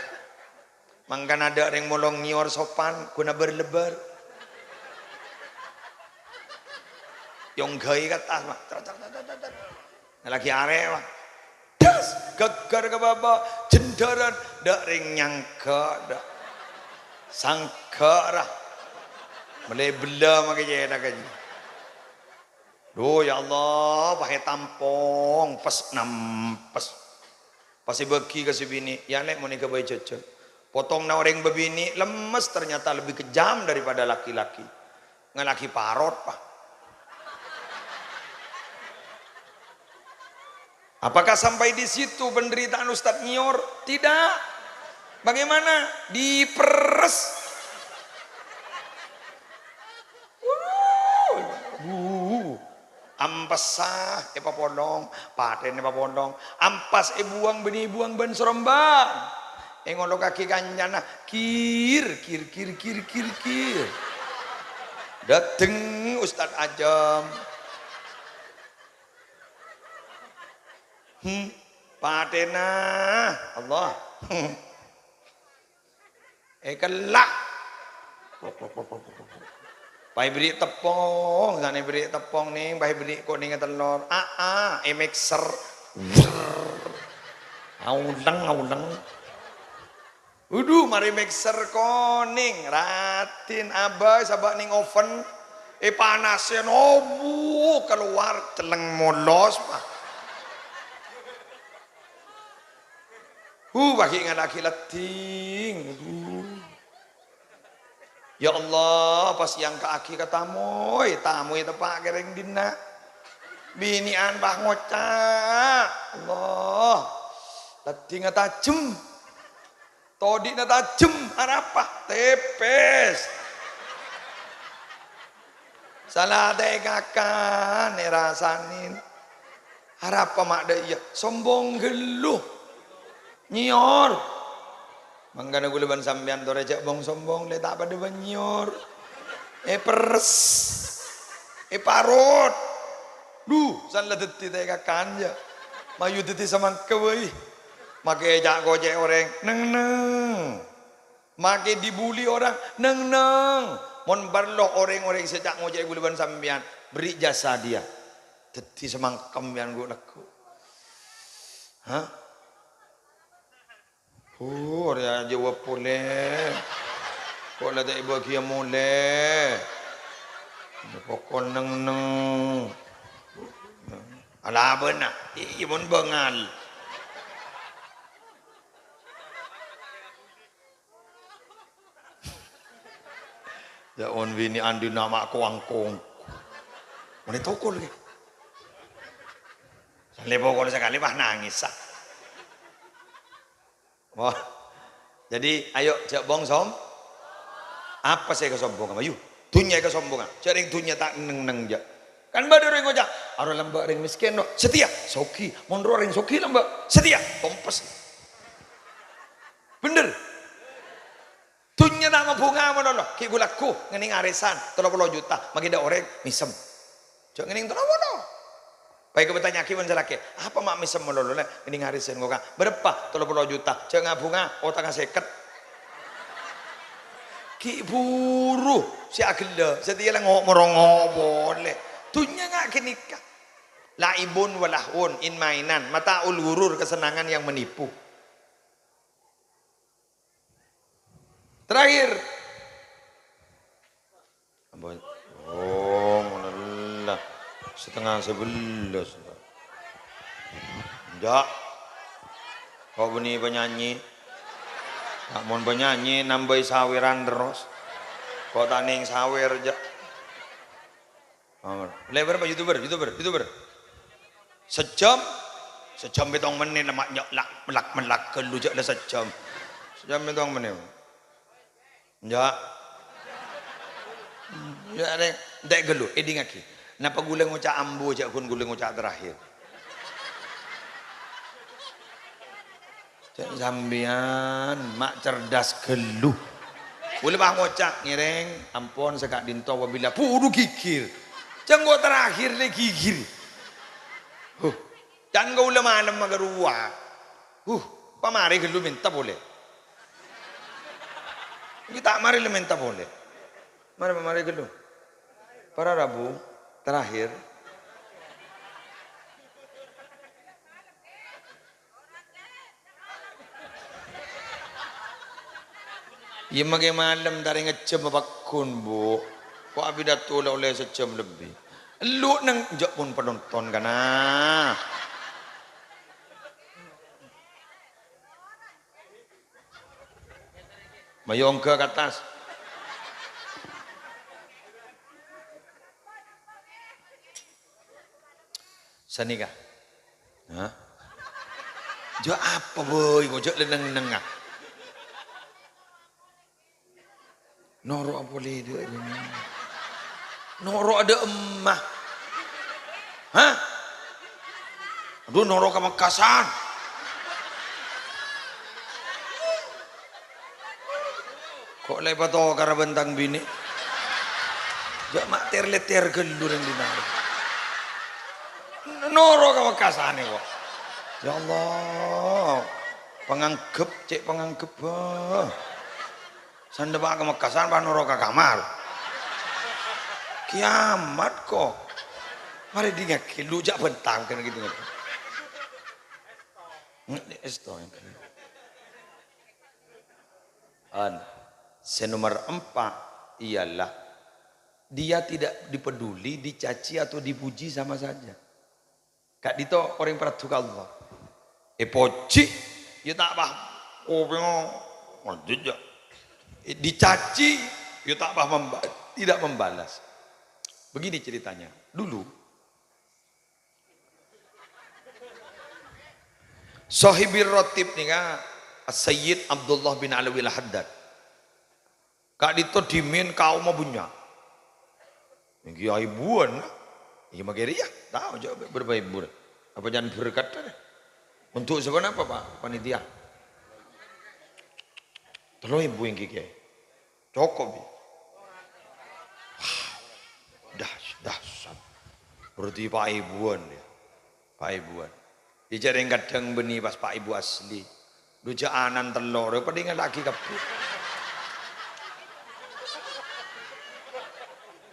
Mangkana adâ' rèng molong nyèyor sopan, ghun abâr-lebbâr. Èyongghâi ka attas, ma'. Ter, ter, ter, ter, ter. Laghi arè', ma'. Das, ghâgghâr ka bâbâ, jhendhârân, adâ' rèng nyangghâ, adâ'. Sangghâ, ra. Mèlè bellâ makè cèthagghâ, jâ. Duh, ya Allah, pas ètampong, pes nampes. Pas èbâghi ka sè binè', "Ya, Lè', mon èghâbây jhâjhân." Potonganna orèng bâbinè' lemmes ternyata lebih kejam daripada laki-laki. Ngalaghi parot, pa. Apakah sampai di situ penderitaan Ustadz Nyior? Tidak. Bagaimana? Diperes. Wuh. Ampessa èpapolong, patèna èpapolong. Ampas èbuwâng bânnè èbuwâng bân sarombang. Èngolokaghi kancana, kir, kir, kir, kir, kir, kir. Dâteng Ustadz Ajâm. Hmm, patèna Allah. Èkella'. Pas èberri' teppong, sanè èberri' teppong, Nèng, pas èberri' konèngnga tellor. Aa, èmikser. Auleng, auleng. Udhu, marè mèkser konèng, raddhin abâ' sabâ' nèng oven, èpanasè, obu, kalowar, celleng molos, Pak. Hu, bâgi' ngala'aghi leddhing. Aduh. Ya Allah, pas èangka'aghi ka tamoy, tamoy teppa' kèrèng dinna'. Binè'an pas ngoca', Allah, leddhingnga tajem. Todi'na tajem, arapa? Tèpès. Sala tèkakan, èrasanè. Arapa ma' dâ' iyâ? Sombong ghâllu. Nyior. Mangkana kaulâ bân sampèyan torè jhâ' bong-sombong, lè ta' padâ bân nyior. Èperes. Èparot. Dhu, san la dhâddhi tèkakan, yâ. Mayu dhâddhi samangka bhâi. Makè ca'-kocè' orèng, neng-neng. Makè dibuli orang, neng-neng. Mon parlo orèng-orèng sè ca'-ngocè'è kaulâ bân sampèyan, beri jasa dia. Dhâddhi samangkèm yân ghu-lagghu. Hah? Oh, arèya jâwâb polè. Kok la ta' èbâghiyâ molè. Pokok neng-neng. Alabâna. Iyâ, mon bângal. Yâ, on binè' andi' nama kowang-kowang. Mènè tokol, ghi. Salè pokol sakalè, wah, nangès, sa. Wah. Jadi, ayo, jhâ' bong-som-, apa sè èkasombongan, ayo? Dhunnya èkasombongan. Jhâ' rèng dhunnya ta' neng-neng, jhâ'. Kan bâdâ orèng ngoca', "Aro lambâ' rèng mèskèn, no. Satèya, soghi. Mon ro rèng soghi lambâ', satèya, tompes." Bhender. Dhunnya ta' mabhunga malolo, ghi' ghu-lagghu ngènèng arèsan tello polo juta, makè dâ' orèng mèsem. Jhâ' ngènèng tello polo. Pas èkabâtanya'aghi bân sè lakè', "Apa ma' mèsem malolo, Lè', ngènèng arèsan ngoca', bârâmpa? Tello polo juta. Jhâ' ngabhunga, otangnga sèket." Ghi' buru sè aghellâ', satèya la ngo-, morongo polè. Dhunnya nga' ghânèka. La'ibun wa lahwun, in-mainan, mata'ul ghurur, kesenangan yang menipu. Terakhir. Ampon. Oh, ngono la. Setengah sebelas. Enjâ'. Kok bânnè penyanyi? Nak mon penyanyi nambâi sawèran terros. Kok ta' nèng sawèr, jhâ'. Lè, bârâmpa YouTuber, YouTuber, YouTuber? Sajâm? Sajâm pètto mennit, la ma' nyè-, la, mellak-mellak ghâllu, jhâ' la sajâm. Sajâm pètto mennit. Enjâ'. Enjâ', rèng. Entè' ghâllu, èdingngaghi. Napa ghulâ ngoca' ambu, jhâ' ghun ghulâ ngoca' terakhir? Cè' sampèyan ma' cerdas ghâllu. Ghulâ pas ngoca', ngèrèng, ampon, sè ka'dinto, wabila, buru ghighir. Cè' engko' terakhir lè ghighir. Huh, can kaulâ malem makarowa. Huh, pamarè ghâllu mènta polè. Ghi' ta' marè la mènta polè. Marè, marè ghâllu. Para rabu terakhir. Iyâ, makè malem tarèng ngejjhâm pagghun, Bu. Kok apidato la ollè sajjhâm lebbi. Elu' neng, jhâ' pon penonton, kana. Mayu ongghâ ka attas. Sanèka. Hah? Jâ' apa bhâi, kok jâ' lenneng-nennengnga. Noro' polè dâ' remma. Noro' dâ' emma. Hah? Adhu, noro' ka Mekkasân. Kok la èpatokara bân tang binè'? Jâ' ma' ter-lèter ghâllu rèng dinna'. Noro' ka Mekkasân kok. Ya Allah. Pangangghep, cè' pangangghep, bâh. Sandhâpa' ka Mekkasân, pas noro' ka kamar. Kiamat kok. Marè dhingngaghi, lu jâ' bhântang kan gitu. Èsto. An, sè nomer empa' ialah dia tidak dipeduli, dicaci atau dipuji sama saja. Ka'dinto orèng paraddhu ka Allah. Èpojhi, ya ta' pas. Kopèngnga, lanjut ya. Dicaci, ya ta' pas memba-, tidak membalas. Begini ceritanya. Dulu, Sohibir Rotib nèka Sayyid Abdullah bin Alawil Haddad. Ka'dinto dhimèn kaomma bânnya'. Ènggi aèbuwân. Iyâ, makè rèya. Tao jâ' bârâmpa èbu. Apa can berkat dâ'? Untuk saponapa, Pak Panitia? Tello èbu ènggi, Kè. Cokop, yâ? Wah, das-, dahsyat. Berarti pa' èbuwân, yâ. Pa' èbuwân. Yâ, jhâ' rèng kadhâng bânnè pas pa' èbu asli. Dhu jhâ' anan tello' rè, padâ èngallaghi kabbhi.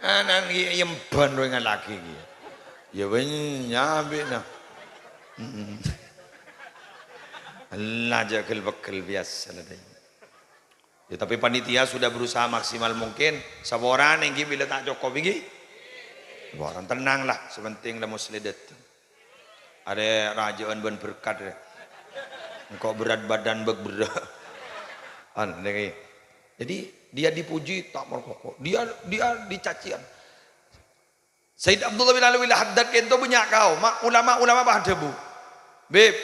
Anan ghi' èyembhân rè èngallaghi ghi'. Yâ, bânnya' abina. Mm-mm. Ella jhâ' ghel-pegghel biyasa la, dâi. Ya, tapi panitia sudah berusaha maksimal mungkin. Saporana ènggi bilâ ta' cokop ènggi. Saporana, tenang lah, sè pentèng la Musleh dâteng. Arè rajâ'ân bân berkat, rè. Engko' berat badan bâk berrâ'. An, nèka. Jadi, dia dipuji, ta' markoko. Dia, dia dicacian. Sayyid Abdullah bin Alwi Al-Haddad kento bânnya' kaomma, ulama-ulama pas adhâbu, "Bib,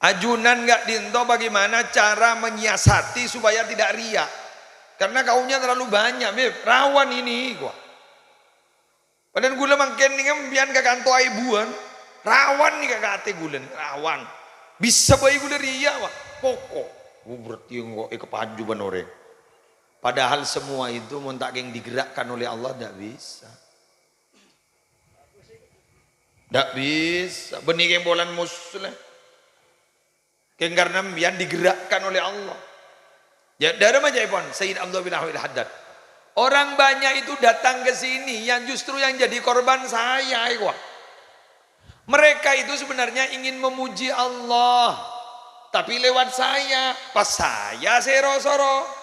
ajunan ka'dinto bagaimana cara menyiasati supaya tidak riya? Karena kaumnya terlalu banyak, Bib, rawan ini," kowa. "Padahal ghulâ mangkèn nèng sampèyan ka kanto aèbuwân, rawan nèka ka atè ghulâ, rawan. Bisa bhâi ghulâ riya, wa, poko'." Oh, berarti engko' èkapaju bân orèng. Padahal semua itu mon ta' kèng digerakkan oleh Allah, ndak bisa. Ndak bisa. Bânnè kèng polana Musleh. Kèng karena sampèyan digerakkan oleh Allah. Ya, dârâmma ca'èpon Sayyid Abdullah bin Alwi Al-Haddad. Orang banyak itu datang ke sini, yang justru yang jadi korban saya, kowa. Mereka itu sebenarnya ingin memuji Allah, tapi lewat saya, pas saya sè ro-soro.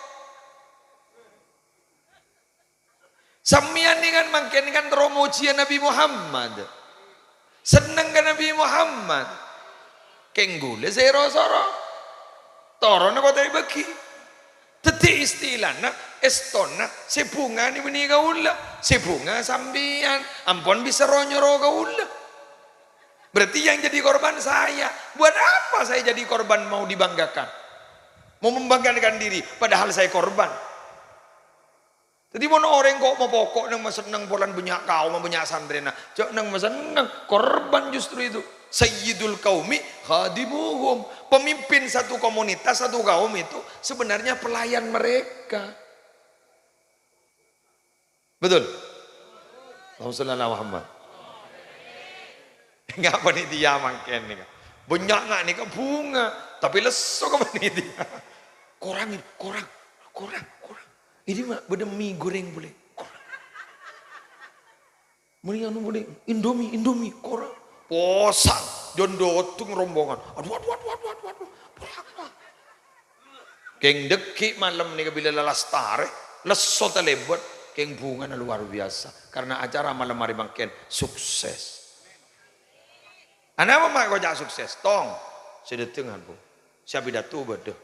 Sampèyan nèng kan mangkèn kan terro mojiyâ Nabi Muhammad. Senneng ka Nabi Muhammad. Kèng ghulâ sè ro-soro. Toronna kota èbâghi. Dhâddhi istilana, èstona, sè bhunga nè bânnè kaulâ, sè bhunga sampèyan, ampon bisa ro-nyoro kaulâ. Berarti yang jadi korban saya. Buat apa saya jadi korban mau dibanggakan? Mau membanggakan diri, padahal saya korban. Dhâddhi, mon orèng ko' mapoko' nèng masenneng polana bânnya' kaomma, bânnya' santrèna, jhâ' nèng masenneng, korban justru itu. Sayyidul qaumi khadimuhum. Pemimpin satu komunitas, satu kaum itu sebenarnya pelayan mereka. Betul? Allahumma shalli ala Muhammad. Nga' panitia mangkèn nèka. Bânnya' nga' nèka bhunga, tapè lesso ka panitia. "Korang, korang, korang, korang. Ini ma' bâdâ mi goreng polè. Korang. Mending anu polè, Indomie, Indomie, korang." Posang, jhân dâteng rombongan. Aduh, aduh, aduh, aduh, aduh, aduh. Polak, polak. Kèng dhâggi' malem nèka bilâ la lastarè, lesso talèbât, kèng bhungana luar biasa. Karena acara malem arè mangkèn sukses. Anapa ma' èkoca' sukses? Tong, sè dâtengngan, Bu. Sè apidato bâdâ.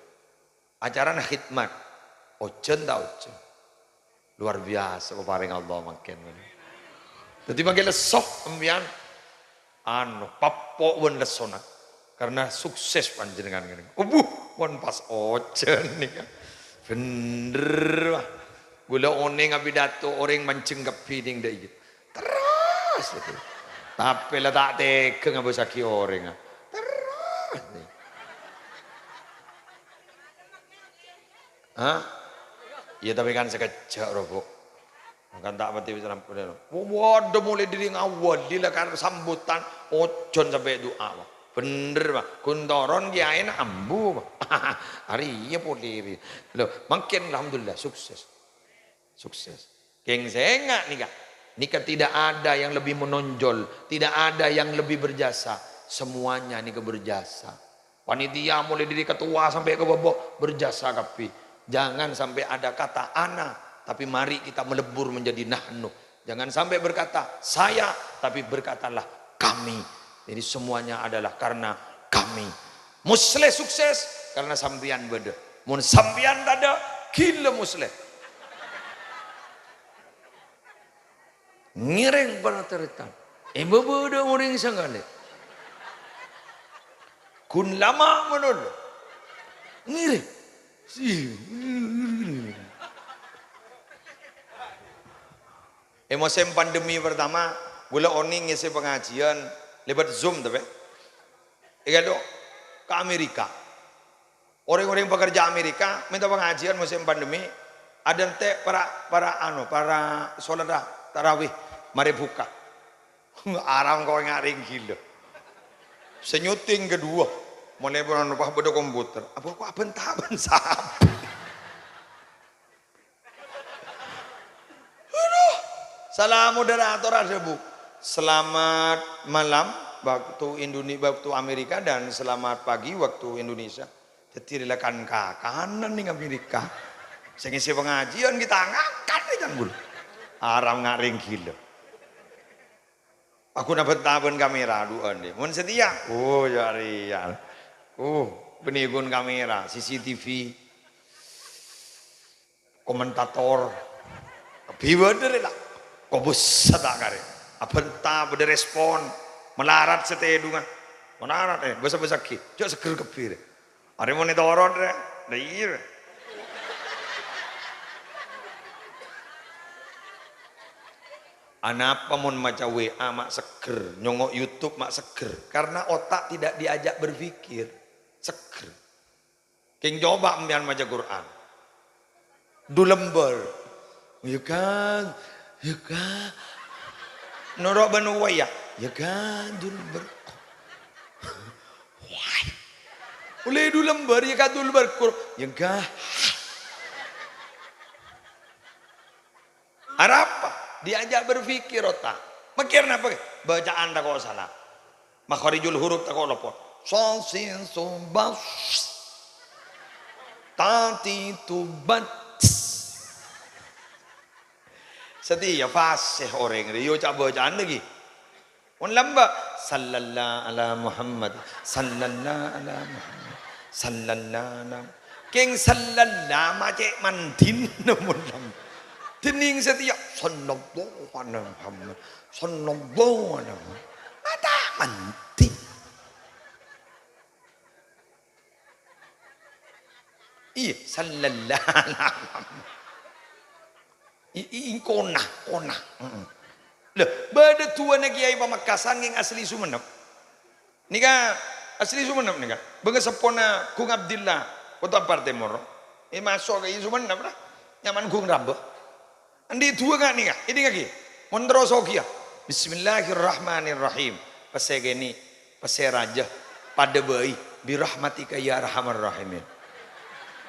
Acarana khidmat. Ojhân ta' ojhân? Luar biasa paparèngnga Allah mangkèn. Dhâddhi mangkèn lesso sampèyan, anu, pappo' bân lessona. Karena sukses panjenengan ngene. Obuh, pon pas ojhân nèka. Bhender, wah. Ghulâ onèng apidato orèng manjheng kabbhi nèng dâ' iyâ. Terros. Tapè la ta' tèghâ ngabâsaghi orèng, ah. Terros. Hah? Iyâ, tapè kan sakejjhâ', ro, Bu. Kan ta' patè bisa rampona, ro. Wa-, waduh, molaè dâri ngawali la kan sambutan, ojhân sampè' du'a, wah. Bhender, wah. Ghun toron kiyaèna ambu, wah. Arèya polè rè. Lho, mangkèn alhamdulillah sukses. Sukses. Kèng sènga' nèka. Nèka tidak ada yang lebih menonjol, tidak ada yang lebih berjasa. Semuanya nèka berjasa. Panitia molaè dâri ketua sampè' ka bâbâ berjasa kabbhi. Jangan sampai ada kata ana, tapi mari kita melebur menjadi nahnu. Jangan sampai berkata saya, tapi berkatalah kami. Jadi semuanya adalah karena kami. Musleh sukses karena sampèyan bâdâ. Mon sampèyan tadâ', ghilâ Musleh. Ngèrèng para tarètan. È bâbâ tadâ' orèng sakalè. Ghun lama malolo. Ngèrèng. Si-, È mosèm pandemi pertama, ghulâ onèng ngèsè pangajiân lèbât Zoom, tapè. Èghâllu ka Amerika. Orèng-orèng pakerja Amerika mènta pangajiân mosèm pandemi, adântè' para, para, anu, para sholat tarawih marè buka. Aram kok nga' rèng ghilâ. Sè nyuting kedua, molaè pon anu, pas bâdâ komputer. Apa kok abhânta bân sapa? Aduh. Sala moderator adhâbu, "Selamat malam waktu Indone-, waktu Amerika dan selamat pagi waktu Indonesia." Dhâddhi rè la kan-kakanan nèng Amerika. Sè ngèsè pangajiân ghi' ta' ngakan rè can ghulâ. Aram nga' rèng ghilâ. Aku nabhât-nabhât kamera du'ân, dhi. Mon satèya, oh, ya rèya. Oh, bânnè ghun kamera, C C T V. Komentator. Kabbhi bâdâ rè la. Kobus sata karè. Abhânta bâdâ respon. Malarat satèdungnga. Malarat, eh, bâsa-bâsaghi. Jhâ' seggher kabbhi rè. Arè monè toron rè. Lah iyâ. Anapa mon maca W A ma' seggher, nyongngo' YouTube ma' seggher? Karena otak tidak diajak berpikir. Seggher. Kèng coba empèyan maca Qur'an. Dulembâr. Ya kan? Ya kan? Noro' bân uwâ ya? Ya kan, dulembâr. Wah. Ollè dulembâr, ya kan, dulembâr. Kur-, ya kan? Arapa? Diajak berpikir otak. Mèkkèr napa? Bacaan tako' sala. Makharijul huruf tako' lopot. Sa, sin, su, ba, s. Ta, ti, tu, ba, s. Satèya fasih orèng rè, yo ca'-bacaan lagi. Mon lambâ', "Sallallahu ala Muhammad, sallallahu ala Muhammad, sallallahu ala," kèng sallallahu ma' cè' mandina mon lambâ'. Dhinèng satèya, "Sallallahu ala Muhammad, sallallahu ala Muhammad." Ma' ta' mandi. Iyâ, sallallahu alaihi wasallam. I-, i-, kona, kona. Heeh. Lho, bâdâ duwâna kèyaè Pamekasan kèng asli Sumenep. Nèka asli Sumenep nèka. Bângaseppona Gung Abdillah, Kota Timor. È maso' ka Sumenep, ra. Nyamana Gung Rambâ. Andi' duwâ nga' nèka, èdingngaghi. Mon terro sogiyâ. Bismillahirrahmanirrahim. Pèssè kènè', pèssè rajâ, padâ bâi. Birahmatika ya arhamar rahimin.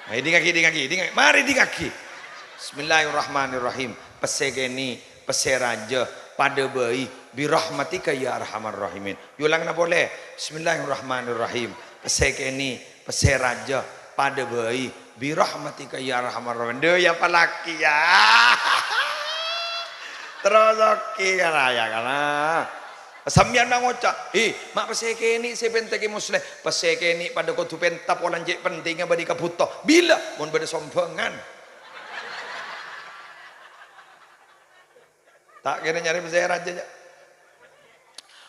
Nah, èdingngaghi, èdingngaghi, èdingngaghi. Mari èdingngaghi. Bismillahirrahmanirrahim. Pèssè kènè', pèssè rajâ, padâ bâi. Birahmatika ya arhamar rahimin. Èolangana polè. Bismillahirrahmanirrahim. Pèssè kènè', pèssè rajâ, padâ bâi. Birahmatika ya arhamar rahimin. Dhu, ya, apalagi, ya. Terros oke, kan, ya, kan. Sampèyan ma' ngoca', "Hè, ma' pèssè kènè' sè èpèntèngè Musleh. Pèssè kènè' padâ kodhu pènta polana cè' pentingnga bâdâ kabhuto." Bilâ? Mon bâdâ sombhângan. Ta' kèra nyarè pèssè rajâ, jâ'.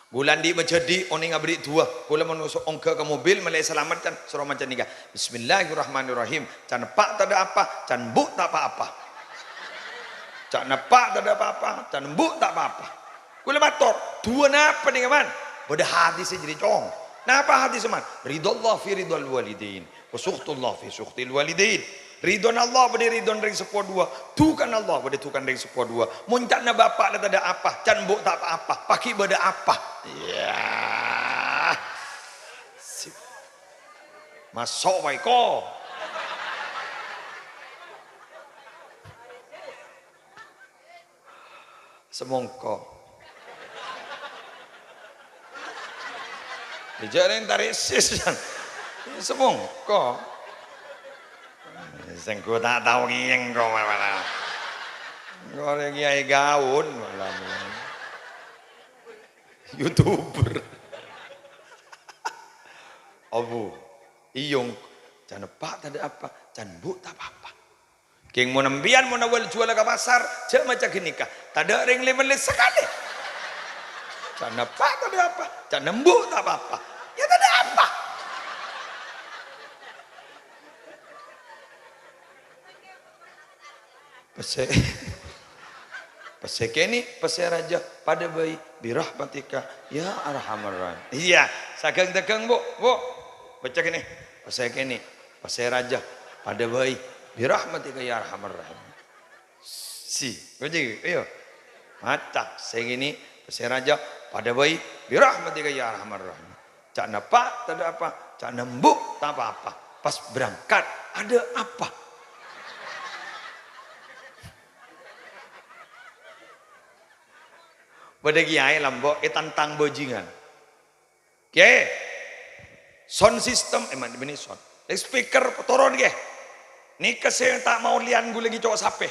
Bulâ andi' majhâdhi onèng aberri' du'a. Kaulâ mon so-, ongghâ ka mobil, mèlè salamet can, soro maca nèka. "Bismillahirrahmanirrahim. Can eppa' tadâ' apa, can embu' ta' pa-apa. Can eppa' tadâ' pa-apa, can embu' ta' pa-apa." Kaulâ mator, "Du'a napa nèka, Man?" Bâdâ hadis jârèya, Cong. "Napa hadis, Man?" "Ridhallah fi ridhal walidain, wa sukhtullah fi sukhtil walidain." Ridhona Allah bâdâ ridhona rèng seppo duwâ', dhukana Allah bâdâ dhukana rèng seppo duwâ'. Mon ca'na bapa' la tadâ' apa, can embu' ta' pa-apa, paghi' bâdâ apa? Iyâ. Sip. Maso' wae, ko. Samongko. Ijâ' rèng tarik sis. Samongko. Sèngko ta' tao kèng ko malah. Engko' rè kiai gaun malah. YouTuber. Abu, iyong, can eppa' tadâ' apa, can embu' ta' pa-apa. Kèng mon empèyan mon awal juwâl ka pasar, jhâ' maca ghânèka, tadâ' rèng lè-mellè sakalè. Can eppa' tadâ' apa, can embu' ta' pa-apa. Yâ tadâ' apa. Pèssè. Pèssè kènè', pèssè rajâ, padâ bhâi, birahmatika ya arhamar rahim. Iyâ, saghâng-dâghâng, Bu', Bu'. Baca kènè', pèssè kènè', pèssè rajâ, padâ bhâi, birahmatika ya arhamar rahim. Si, baca, ayo. Maca, pèssè kènè', pèssè rajâ, padâ bhâi, birahmatika ya arhamar rahim. Ca'na pa', tadâ' apa. Ca'na embu', ta' pa-apa. Pas berangkat, ada apa? Bâdâ kiyaè lambâ' ètantang bhâjingan. Kiyaè, sound system, eh, man, bânnè sound. Speaker, patoron, kè. Nèka sè ta' maollèyan ghulâ ghi' co' sapè.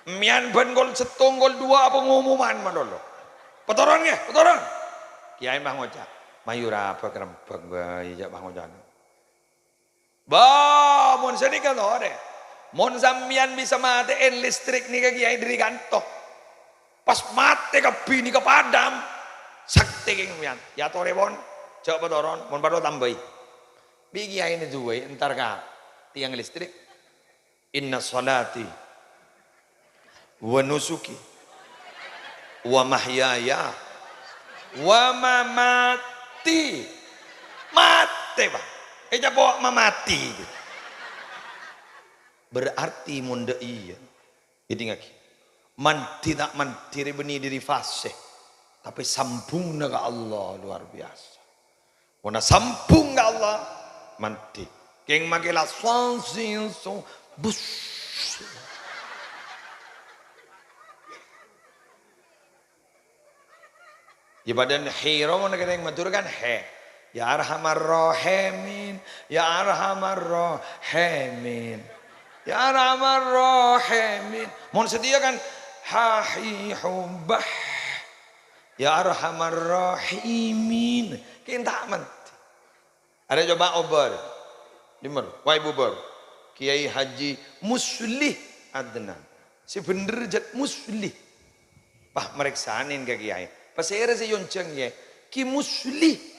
Mèyan bân kol sèttong, kol duwâ' apa ngomoman malolo. Patoron, kè, patoron. Kiyaè pas ngoca', "Mayu ra bâk-rembâk bhâi, jhâ' pas ngoca'." Bâ, mon sanèka torè. Mon sampèyan bisa matè'è listrik nèka kiyaè dâri kanto. Pas matè kabbhi nèka padam. Saktè kèng sampèyan. Yâ torè pon. Jhâ' patoron. Mon padâ tambâi. Bi' kiyaè nèduwâi entar ka tiang listrik. Inna sholati wa nusuki wa mahyaya wa mamati. Matè, Pak. Ècapo' mamati. Berarti mon dâ' iyâ. Èdingngaghi. Mandhi ta' mandhi rè bânnè dâri fasè. Tapè sambungnga ka Allah luar biasa. Mon asambung ka Allah, mandhi. Kèng makè la sangsi so bus. Yâ padâna hèro mon kèng Madhurâ kan he. Ya Arhamar Rahimin, ya Arhamar Rahimin, ya Arhamar Rahimin. Mon satèya kan ha hi hu bah. Ya Arhamar Rahimin. Kèng ta' mandhi. Arè coba obâr. Dimma, wah, èbubur. Kiai Haji Muslih Adnan. Sè bhendher jhât Muslih. Pas marèksanè ka kiyaè. Pas sèra sè èonjhâng, yâ. Ki Muslih.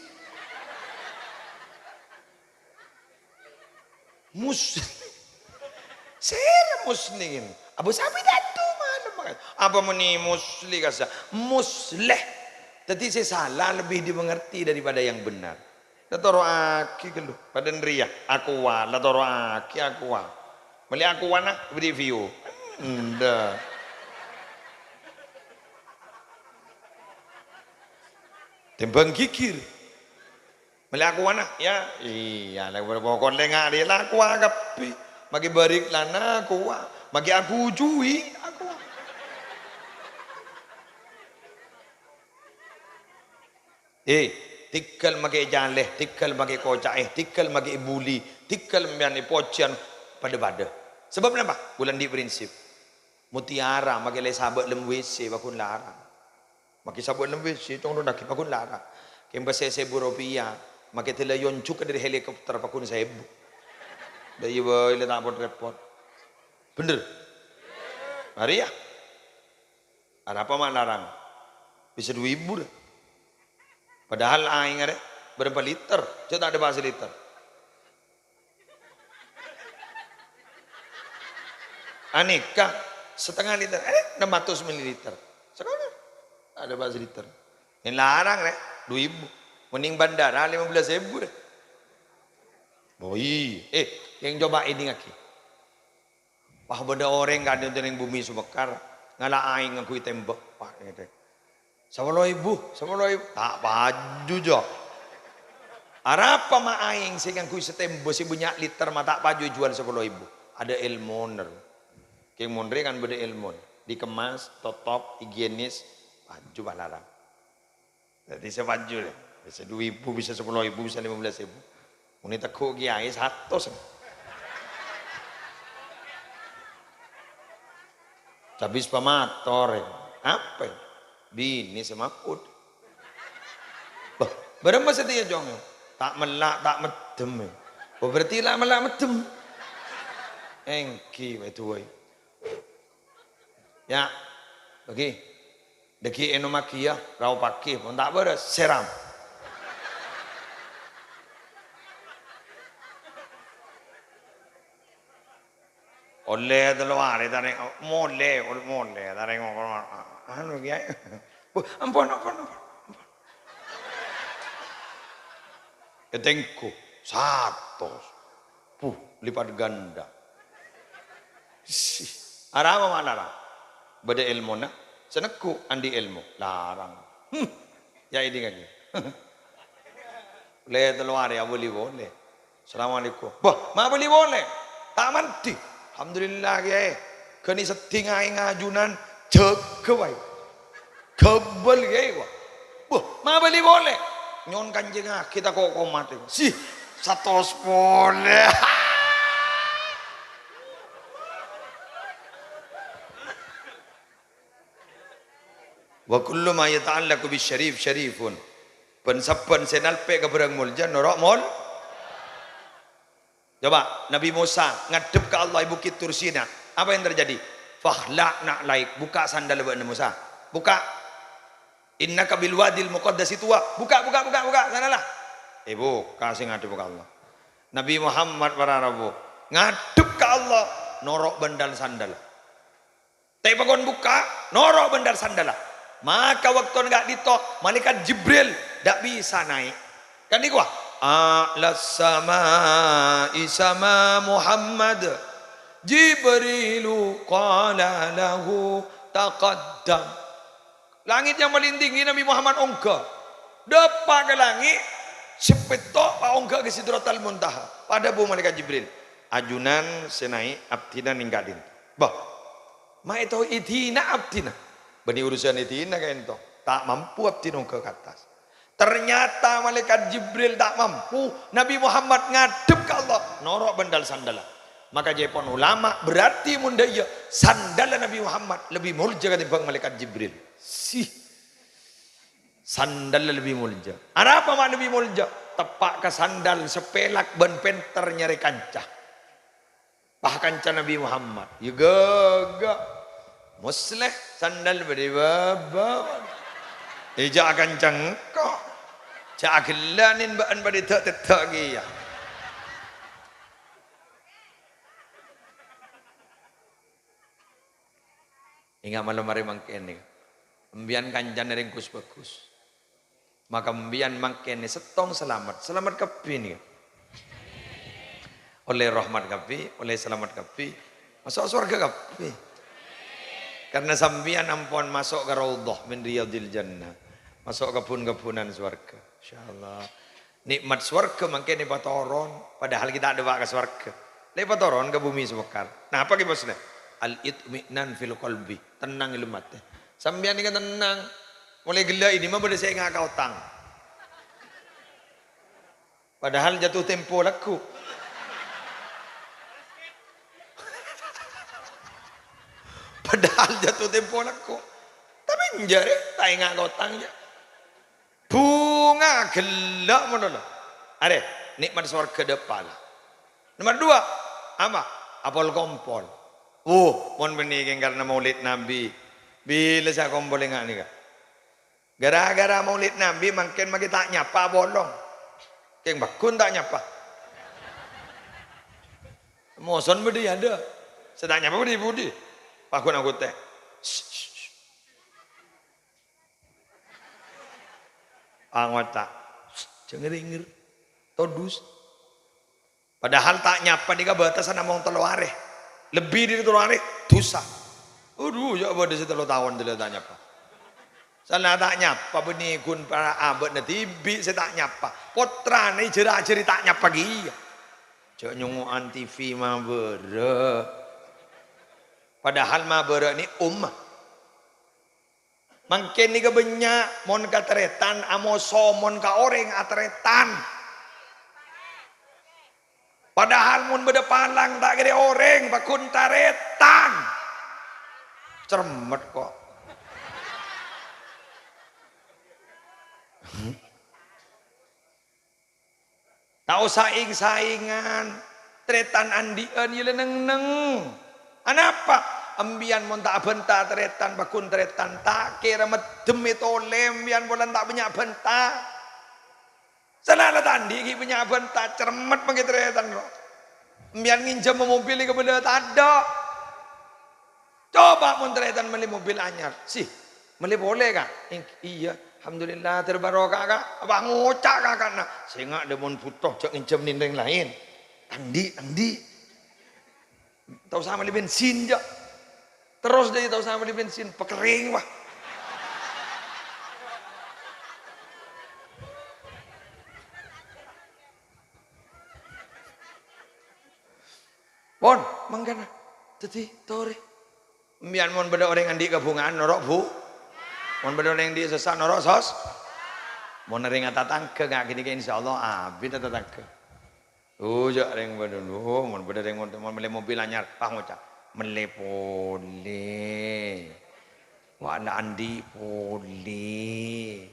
Mus-, sèra Muslih kèn? Abu Sabi dâddhu malem, apa mènè Muslih kasa? Musleh. Dâddhi sè sala lebih dimengerti daripada yang benar. La toro'aghi ghâllu. Padâ rèya, aqua, la toro'aghi aqua. Mellè aquana, bâdâ view. Endâ'. Tèmbhâng ghighir. Mellè aquana, yâ? Iyâ, la pokok lè ngarè la aqua kabbhi. Makè bâriklana aqua. Makè aghujui aqua. Eh, tèghâl makè ècalè, tèghâl makè èkoca'è, tèghâl makè èbuli, tèghâl mèyan èpojhân, padâ-padâ. Sabâb napa? Bulâ andi' prinsip. Mutiara makè la èsabâ' lem W C, paggun larang. Makè sabâ' lem W C, cong ron dâggi', paggun larang. Kèng pas sè sèbu ropèya, makè tèla èonjhuk dâri helikopter, paggun saèbu. Dâ' iyâ bhâi la ta' pot-rèpot. Bhendher? Arèya. Arapa ma' larang? Bisa du èbu, dâ. Padahal aèng arè bârâmpa liter? Jhâ' ta' dâpa' saliter. Anèka, satengnga liter, eh, ennem ratos mililiter. Sakonè', ta' dâpa' saliter. Yang larang, rè, dua èbu. Mending bandara lima belas èbu, rè. Oh, iyâ. Eh, yang coba èdingngaghi. Wah, bâdâ orèng kadhâng neng bumi Sumekar, ngala' aèng ngangghuy tembok. Wah, ngèdhing. Sapolo èbu, sapolo èbu. Ta' paju, Jo. Arapa ma' aèng sè ngangghuy sè tembok sè bânnya' liter ma' ta' paju èjuwâl sapolo èbu? Adâ' èlmona. Kèng mon rè kan bâdâ èlmona. Dikemas, totop, higienis, paju palarang. Dhâddhi sè paju, lè. Bisa dua èbu, bisa sapolo èbu, bisa lima belas èbu. Mon ètegghu' kèyaè satos. Cabis pamator, è. Apa? Binè sè mappot. Bâh, bârâmma satèya, Cong? Ta' mella', ta' meddhem, è. Oh, berarti la mella' meddhem. Èngghi, bhâi duwâi. Yâ, bâgi. Dâggi' ènomaghiyâ, raopaghiyâ, mon ta' bârâs, sèram. Ollè tello arè tarèng, molè, ol-, molè tarèng, anu, Kèyaè. Bu, ampon, ampon, ampon, ampon. Ètengghu, satos. Puh, lipat ganda. Sih, arapa ma' larang? Bâdâ èlmona, sè negghu' andi' èlmo, larang. Hmm, yâ, èdingngaghi. Lè tello arè abâli polè. Assalamualaikum. Bâh, ma' abâli polè? Ta' mandi. Alhamdulillah, Kèyaè. Ghâniko seddhi ngaèng ajunan, jâgâ bhâi. Ghâbâl, Kèyaè, wa. Bâh, ma' abâli polè? Nyo'on kancèngngaghi tako' komat, è. Sih, satos polè. Wa kullu ma yata'allaqu bisyarif syarifun. Bân sabbhân sè nalpè' ka bhârâng molja noro' mol-, Coba, Nabi Musa ngadhep ka Allah è Bukit Tursina. Apa yang terjadi? "Fakhla' na'laik." Buka sandal bâ'na, Musa. Buka. "Innaka bil wadil muqaddasi tuwa." Buka, buka, buka, buka. Sanalah. Èbuka sè ngadhep ka Allah. Nabi Muhammad para rabu ngadhep ka Allah, noro' bhândhâl sandal. Ta' èpakon bukka', noro' bhândhâl sandalla. Maka bâktona ka'dinto, Malaèkat Jibril ta' bisa naè'. Kan nèko, "A'las sama'i sama Muhammad, Jibrilu qala lahu taqaddam." Langit yang paling tinggi Nabi Muhammad ongghâ. Dâpa' ka langit, sè pètto' pa ongghâ ka Sidratal Muntaha. Padâ bu Malaèkat Jibril, "Ajunan sè naè' abdhina nèng ka'dinto." Bâh, Ma' ètao èdina abdhina. Bânnè urusan èdina ka'dinto. Ta' mampu abdhina ongghâ ka attas. Ternyata Malaèkat Jibril ta' mampu. Nabi Muhammad ngadhep ka Allah. Noro' bhândhâl sandalla. Maka ca'èpon ulama, berarti mon dâ' iyâ, sandalla Nabi Muhammad lebbi molja katèmbhâng Malaèkat Jibril. Sih. Sandalla lebbi molja. Arapa ma' lebbi molja? Teppa' ka sandal sè pèlak bân pènter nyarè kanca. Pas kanca Nabi Muhammad, iyâ ghâghâ. Musleh, sandal bâdâ è bâbâ. È, jhâ' akanca engko'. Jhâ' aghellâ' nèn bâ'ân padâ dâ'-teddâ' kèya. Enga' malem arè mangkèn nèka. Embiyan kancana rèng ghus-bhâghus. Maka embiyan mangkèn nè sèttong salamet. Salamet kabbhi nèka. Ollè rahmat kabbhi, ollè salamet kabbhi. Maso' sowarghâ kabbhi. Karna sampèyan ampon maso' ka raudhah min riyadhil jannah. Maso' ka bhun-kabbhunan sowarghâ. Insyaallah. Nè'mat sowarghâ mangkèn èpatoron, padahal ghi' ta' dâpa' ka sowarghâ. La èpatoron ka bhumè Sumekar. Napa ghi' bosna? Al-itmi'nan fil qalbi. Tennang è lem atè. Sampèyan nèka tennang. Molaè ghellâ' nèka ma' bâdâ sè ènga' ka otang. Padahal jatuh tempo lagghu'. Padahal jatuh tempo lagghu'. Tapè enjâ' rè, ta' ènga' ka otang, jâ'. Bhunga ghellâ' mono, la. Arè, nè'mat sowarghâ dâpa', la. Nomer dua, apa? Apol-kompol. Wuh, mon bânnè kèng karna Maulid Nabi. Bilâ sè akompol enga' nèka? Gara-gara Maulid Nabi mangkèn maghi ta' nyapa apolong. Kèng bâghun ta' nyapa. Moson bâdâ è adâ'. Sè ta' nyapa bâdâ è budi. Bâghun anggotè. Anggota. Jhâ' ngèr-ngèr. Todus. Padahal ta' nyapa nèka batasanna namong tello arè. Lebbi dâri tello arè, dusa. Adhu, ya' bâdâ sè tello taon jâlâ ta' nyapa. Sala ta' nyapa, bânnè ghun para abâ'na dhibi' sè ta' nyapa. Pottrana jâr-ajâri ta' nyapa kèya. Jhâ' nyongngo'an T V mabârâ'. Padahal mabârâ' nè omma. Mangkèn nèka bânnya', mon ka tarètan amoso, mon ka orèng atarètan. Padahal mon bâdâ palang ta' kèra orèng, bâghun tarètan. Cermet, kok. Ta' osa èng-saèngan. Tarètan andi'ân yâ la neng-neng. Anapa? Empèyan mon ta' abânta tarètan, bâghun tarètan, ta' kèra meddem ètolè empèyan polana ta' bânnya' bânta. Sala la ta' andi' ghi' bânnya' bânta, cermet mangkè tarètan, ro. Empèyan ngènjhâm mobil è kabâlâ tadâ'. Coba mon tarètan mellè mobil anyar, sih, mellè polè, Ka'? Eng-, iyâ, alhamdulillah, terbarokah, Ka'. Apa ngoca' kaka'na, sènga' dâ' mon bhuto jhâ' ngènjhâm nèng orèng laèn. Andi', andi'. Ta' osa mellè bensin, jhâ'. Terros dâ' ta' osa mellè bensin, pakerrèng, wah. Pon, mangkana. Dhâddhi, torè. Empèyan mon bâdâ orèng andi' kabhunga'an, noro' bu-, mon bâdâ orèng andi' sossa, noro' sos-, mon orèng atatangghâ, nga' ghânèka, insyaallah, abit atatangghâ. Oh, jhâ' rèng bâdâ, oh, mon bâdâ rèng mon, mon mellè mobil anyar, pas ngoca', "Mellè polè. Wa' la andi' polè."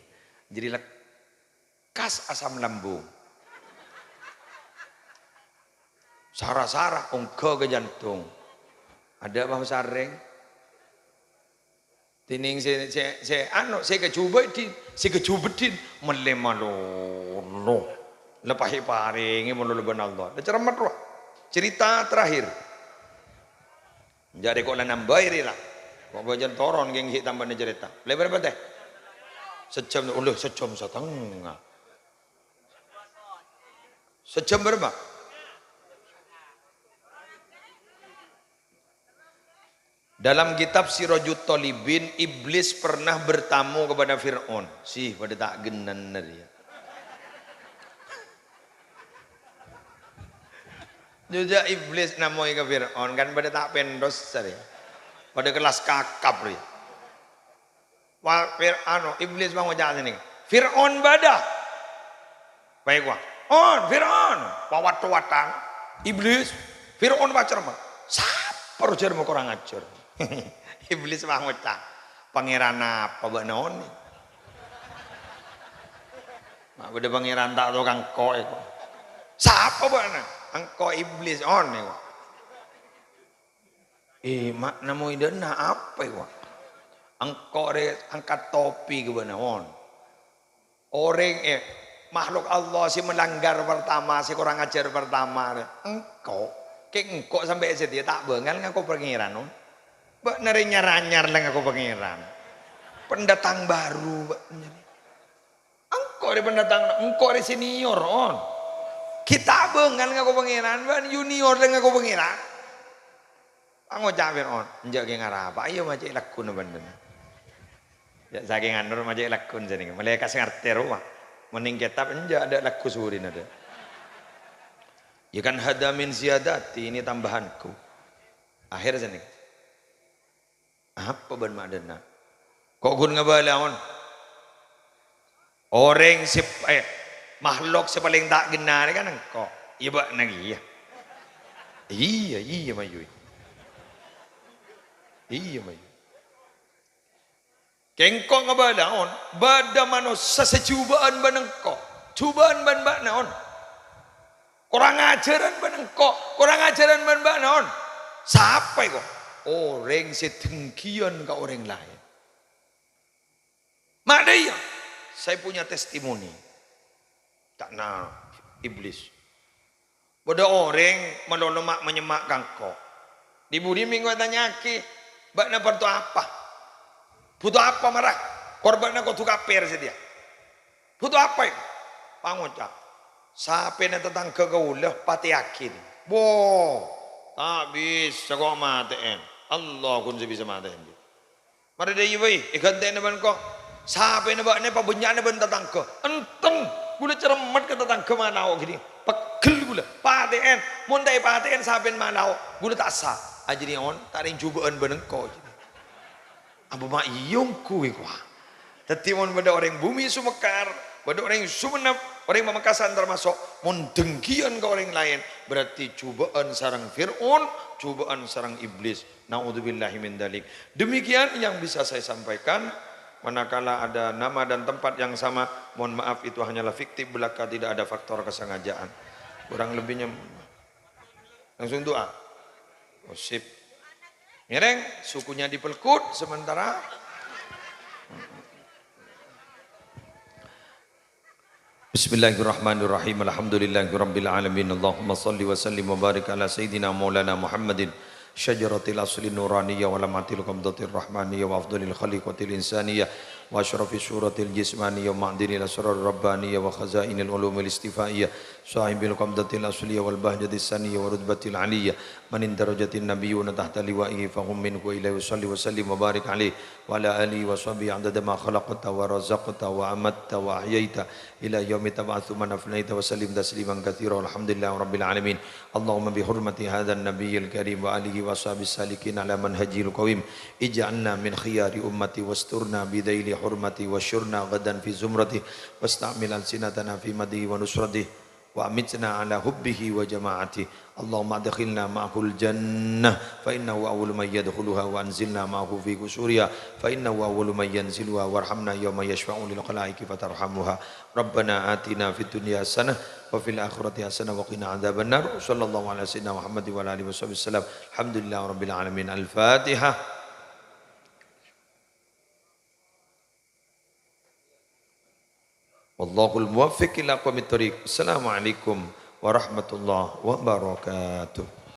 Jârèya lek-, kas asam lambung. Sara-sara ongghâ ka jantung. Adâ' apa sarèng? Dhinèng sè, sè, sè, anu, sè kajhubâ'dhin, sè kajhubâ'dhin, mellè malolo. La pas èparèngè malolo bân Allah. La cermet rowa. Cerita terakhir. Jârèya kok la nambâi rèya la. Kok bâjâna toron kèng ghi' tambâna carèta. Lèbâr bâtè? Sajjhâm, uleh sajjhâm satengnga. Sajjhâm bârâmpa? Dalam kitab Sirajut Thalibin, Iblis pernah bertamu kepada Fir'aun. Sih, padâ ta' ghennan rèya. Jhâ' Iblis namoy ka Fir'aun, kan padâ ta' pendos rèya. Padâ kellas kakap rèya. Wa-, Fir-, anu, Iblis pas ngoca' ngènè, "Fir'aun bâdâ." Pas èkowa, "On, Fir'aun." Pas wat-towatan. Iblis, Fir'aun pas cermet. "Sapa roh jârèya korang ajhâr?" Iblis pas ngoca', "Pangèran apa bâ'na onè? Ma' bâdâ pangèran ta' tao ka engko' èkowa. Sapa bâ'na?" "Engko' Iblis onè, kowa." "Eh, ma' namoy dâ'enna apa, kowa?" "Engko' rè angkat topi ka bâ'na, on. Orèng, eh, makhluk Allah sè melanggar pertama, sè korang ajhâr pertama rè. Engko', kèng engko' sampè' satèya ta' bângal ngako pangèran, on. Bâ'na rè nyar-anyar la ngako pangèran. Pendatang baru bâ'na rè." Engko' rè pendatang, engko' rè senior, on. Ghi' ta' bângal ngako pangèran, bâ'na junior la ngako pangèran. Angoca' Fir'aun, "Enjâ' kèng arapa, iyâ ma' cè' lagghuna bâ'na." Ya, sakèng anur ma' cè' lagghuna sanèka. Malaikat sè ngartè rowa. Mending kètab enjâ' adâ' lagghu surèna adâ'. "Ya kan hada min ziyadati, ini tambahanku." Akhèr sanèka. "Apa bâ'na ma' dâ'enna?" "Ko' ghun ngabâlâ, on. Orèng sè, eh, makhluk sè palèng ta' ghenna rè kan engko'. Iyâ bâ'na kèya." "Iyâ, iyâ, mayu. Iyâ, mayu." "Kèng ko' ngabâlâ, on. Bâdâ manossa sè jhubâ'ân bân engko'. Jhubâ'ân bân bâ'na, on. Korang ajhârân bân engko', korang ajhârân bân bâ'na, on. Sapa èkowa?" "Orèng sè dengghiyân ka orèng laèn." Ma'dhâ iyâ, saya punya testimoni. Ca'na Iblis. Bâdâ orèng malolo ma'-manyemma' ka engko'. Dhi-budhi mèngko ètanya'aghi, "Bâ'na bhuto apa? Bhuto apa mara? Kor bâ'na kodhu kapèr satèya. Bhuto apa, yâ?" Pangoca', "Sapèna tatangghâ kaulâ patèyaghi." Wo, ta' bisa ko' matè'è. Allah ghun sè bisa matè'è. Mara dâ' iyâ bhâi, èghântè'ana bân engko'. Sapèna bâ'na èpabânnya'ana bân tatangghâ. Enten, ghulâ cerremmet ka tatangghâ manao' ghâni. Pegghel ghulâ, patè'èn. Mon ta' èpatè'èn sapèna manao', ghulâ ta' essa. Ajâriyâ on, ta' rèng jhubâ'ân bân engko'. Apa ma' iyâ ongghu èkowa. Dhâddhi mon bâdâ orèng bumi Sumekar, bâdâ orèng Sumenep, orèng Pamekasan tamaso', mon dengkian ka orèng laèn, berarti jhubâ'ân sareng Fir'aun, jhubâ'ân sareng Iblis. Na'udzubillahi min dzalik. Demikian yang bisa saya sampaikan. Manakala ada nama dan tempat yang sama, mohon maaf, itu hanyalah fiktif belaka, tidak ada faktor kesengajaan. Kurang lebihnya, langsung doa. Oh, sip. Ngèrèng, sukunya dipelkut sementara. Bismillahirrahmanirrahim. Alhamdulillahirabbil alamin. Allahumma shalli wa sallim wa barik ala sayyidina maulana Muhammadin, syajaratil asli nuraniyah wa lamatil qabdatir rahmaniyah wa afdhalil khaliqatil insaniyah wa asyrafis suratil jismaniyah wa ma'dinil asrar rabbaniyah wa khazainil ulumil istifaiyah, sahibil qabdatil asliyah wal bahjatis saniyah wa rutbatil aliyah, man indarajatin nabiyyuna tahta liwa'ihi fahum minhu ilaihi. Shalli wa sallim wa barik alaihi wa ala alihi wa sahbihi adada ma khalaqta wa razaqta wa amatta wa ahyaita ila yaumi tab'atsu man afnaita wa sallim tasliman katsira. Walhamdulillahi rabbil alamin. Allahumma bi hurmati hadzan nabiyyil karim wa alihi wa sahbihi salikin ala manhajil qawim, ij'alna min khiyari ummati wasturna bi dhaili hurmati wasyurna ghadan fi zumrati wasta'mil alsinatana fi madhihi wa nusratihi wa amitna ala hubbihi wa jama'atihi. Allahumma adkhilna ma'ahul jannah, fa innahu awwalu man yadkhuluha, wa anzilna ma'ahu fi qusuriha, fa innahu awwalu man yanziluha, warhamna yawma yashfa'u lil khalaiqi fatarhamuha. Rabbana atina fid dunya hasanah wa fil akhirati hasanah wa qina adzabannar. Sallallahu ala sayyidina Muhammad wa ala alihi wa sahbihi wasallam. Alhamdulillahi rabbil alamin. Al-Fatihah. Wallahul muwaffiq ila aqwamit thoriq. Assalamualaikum warahmatullahi wabarakatuh.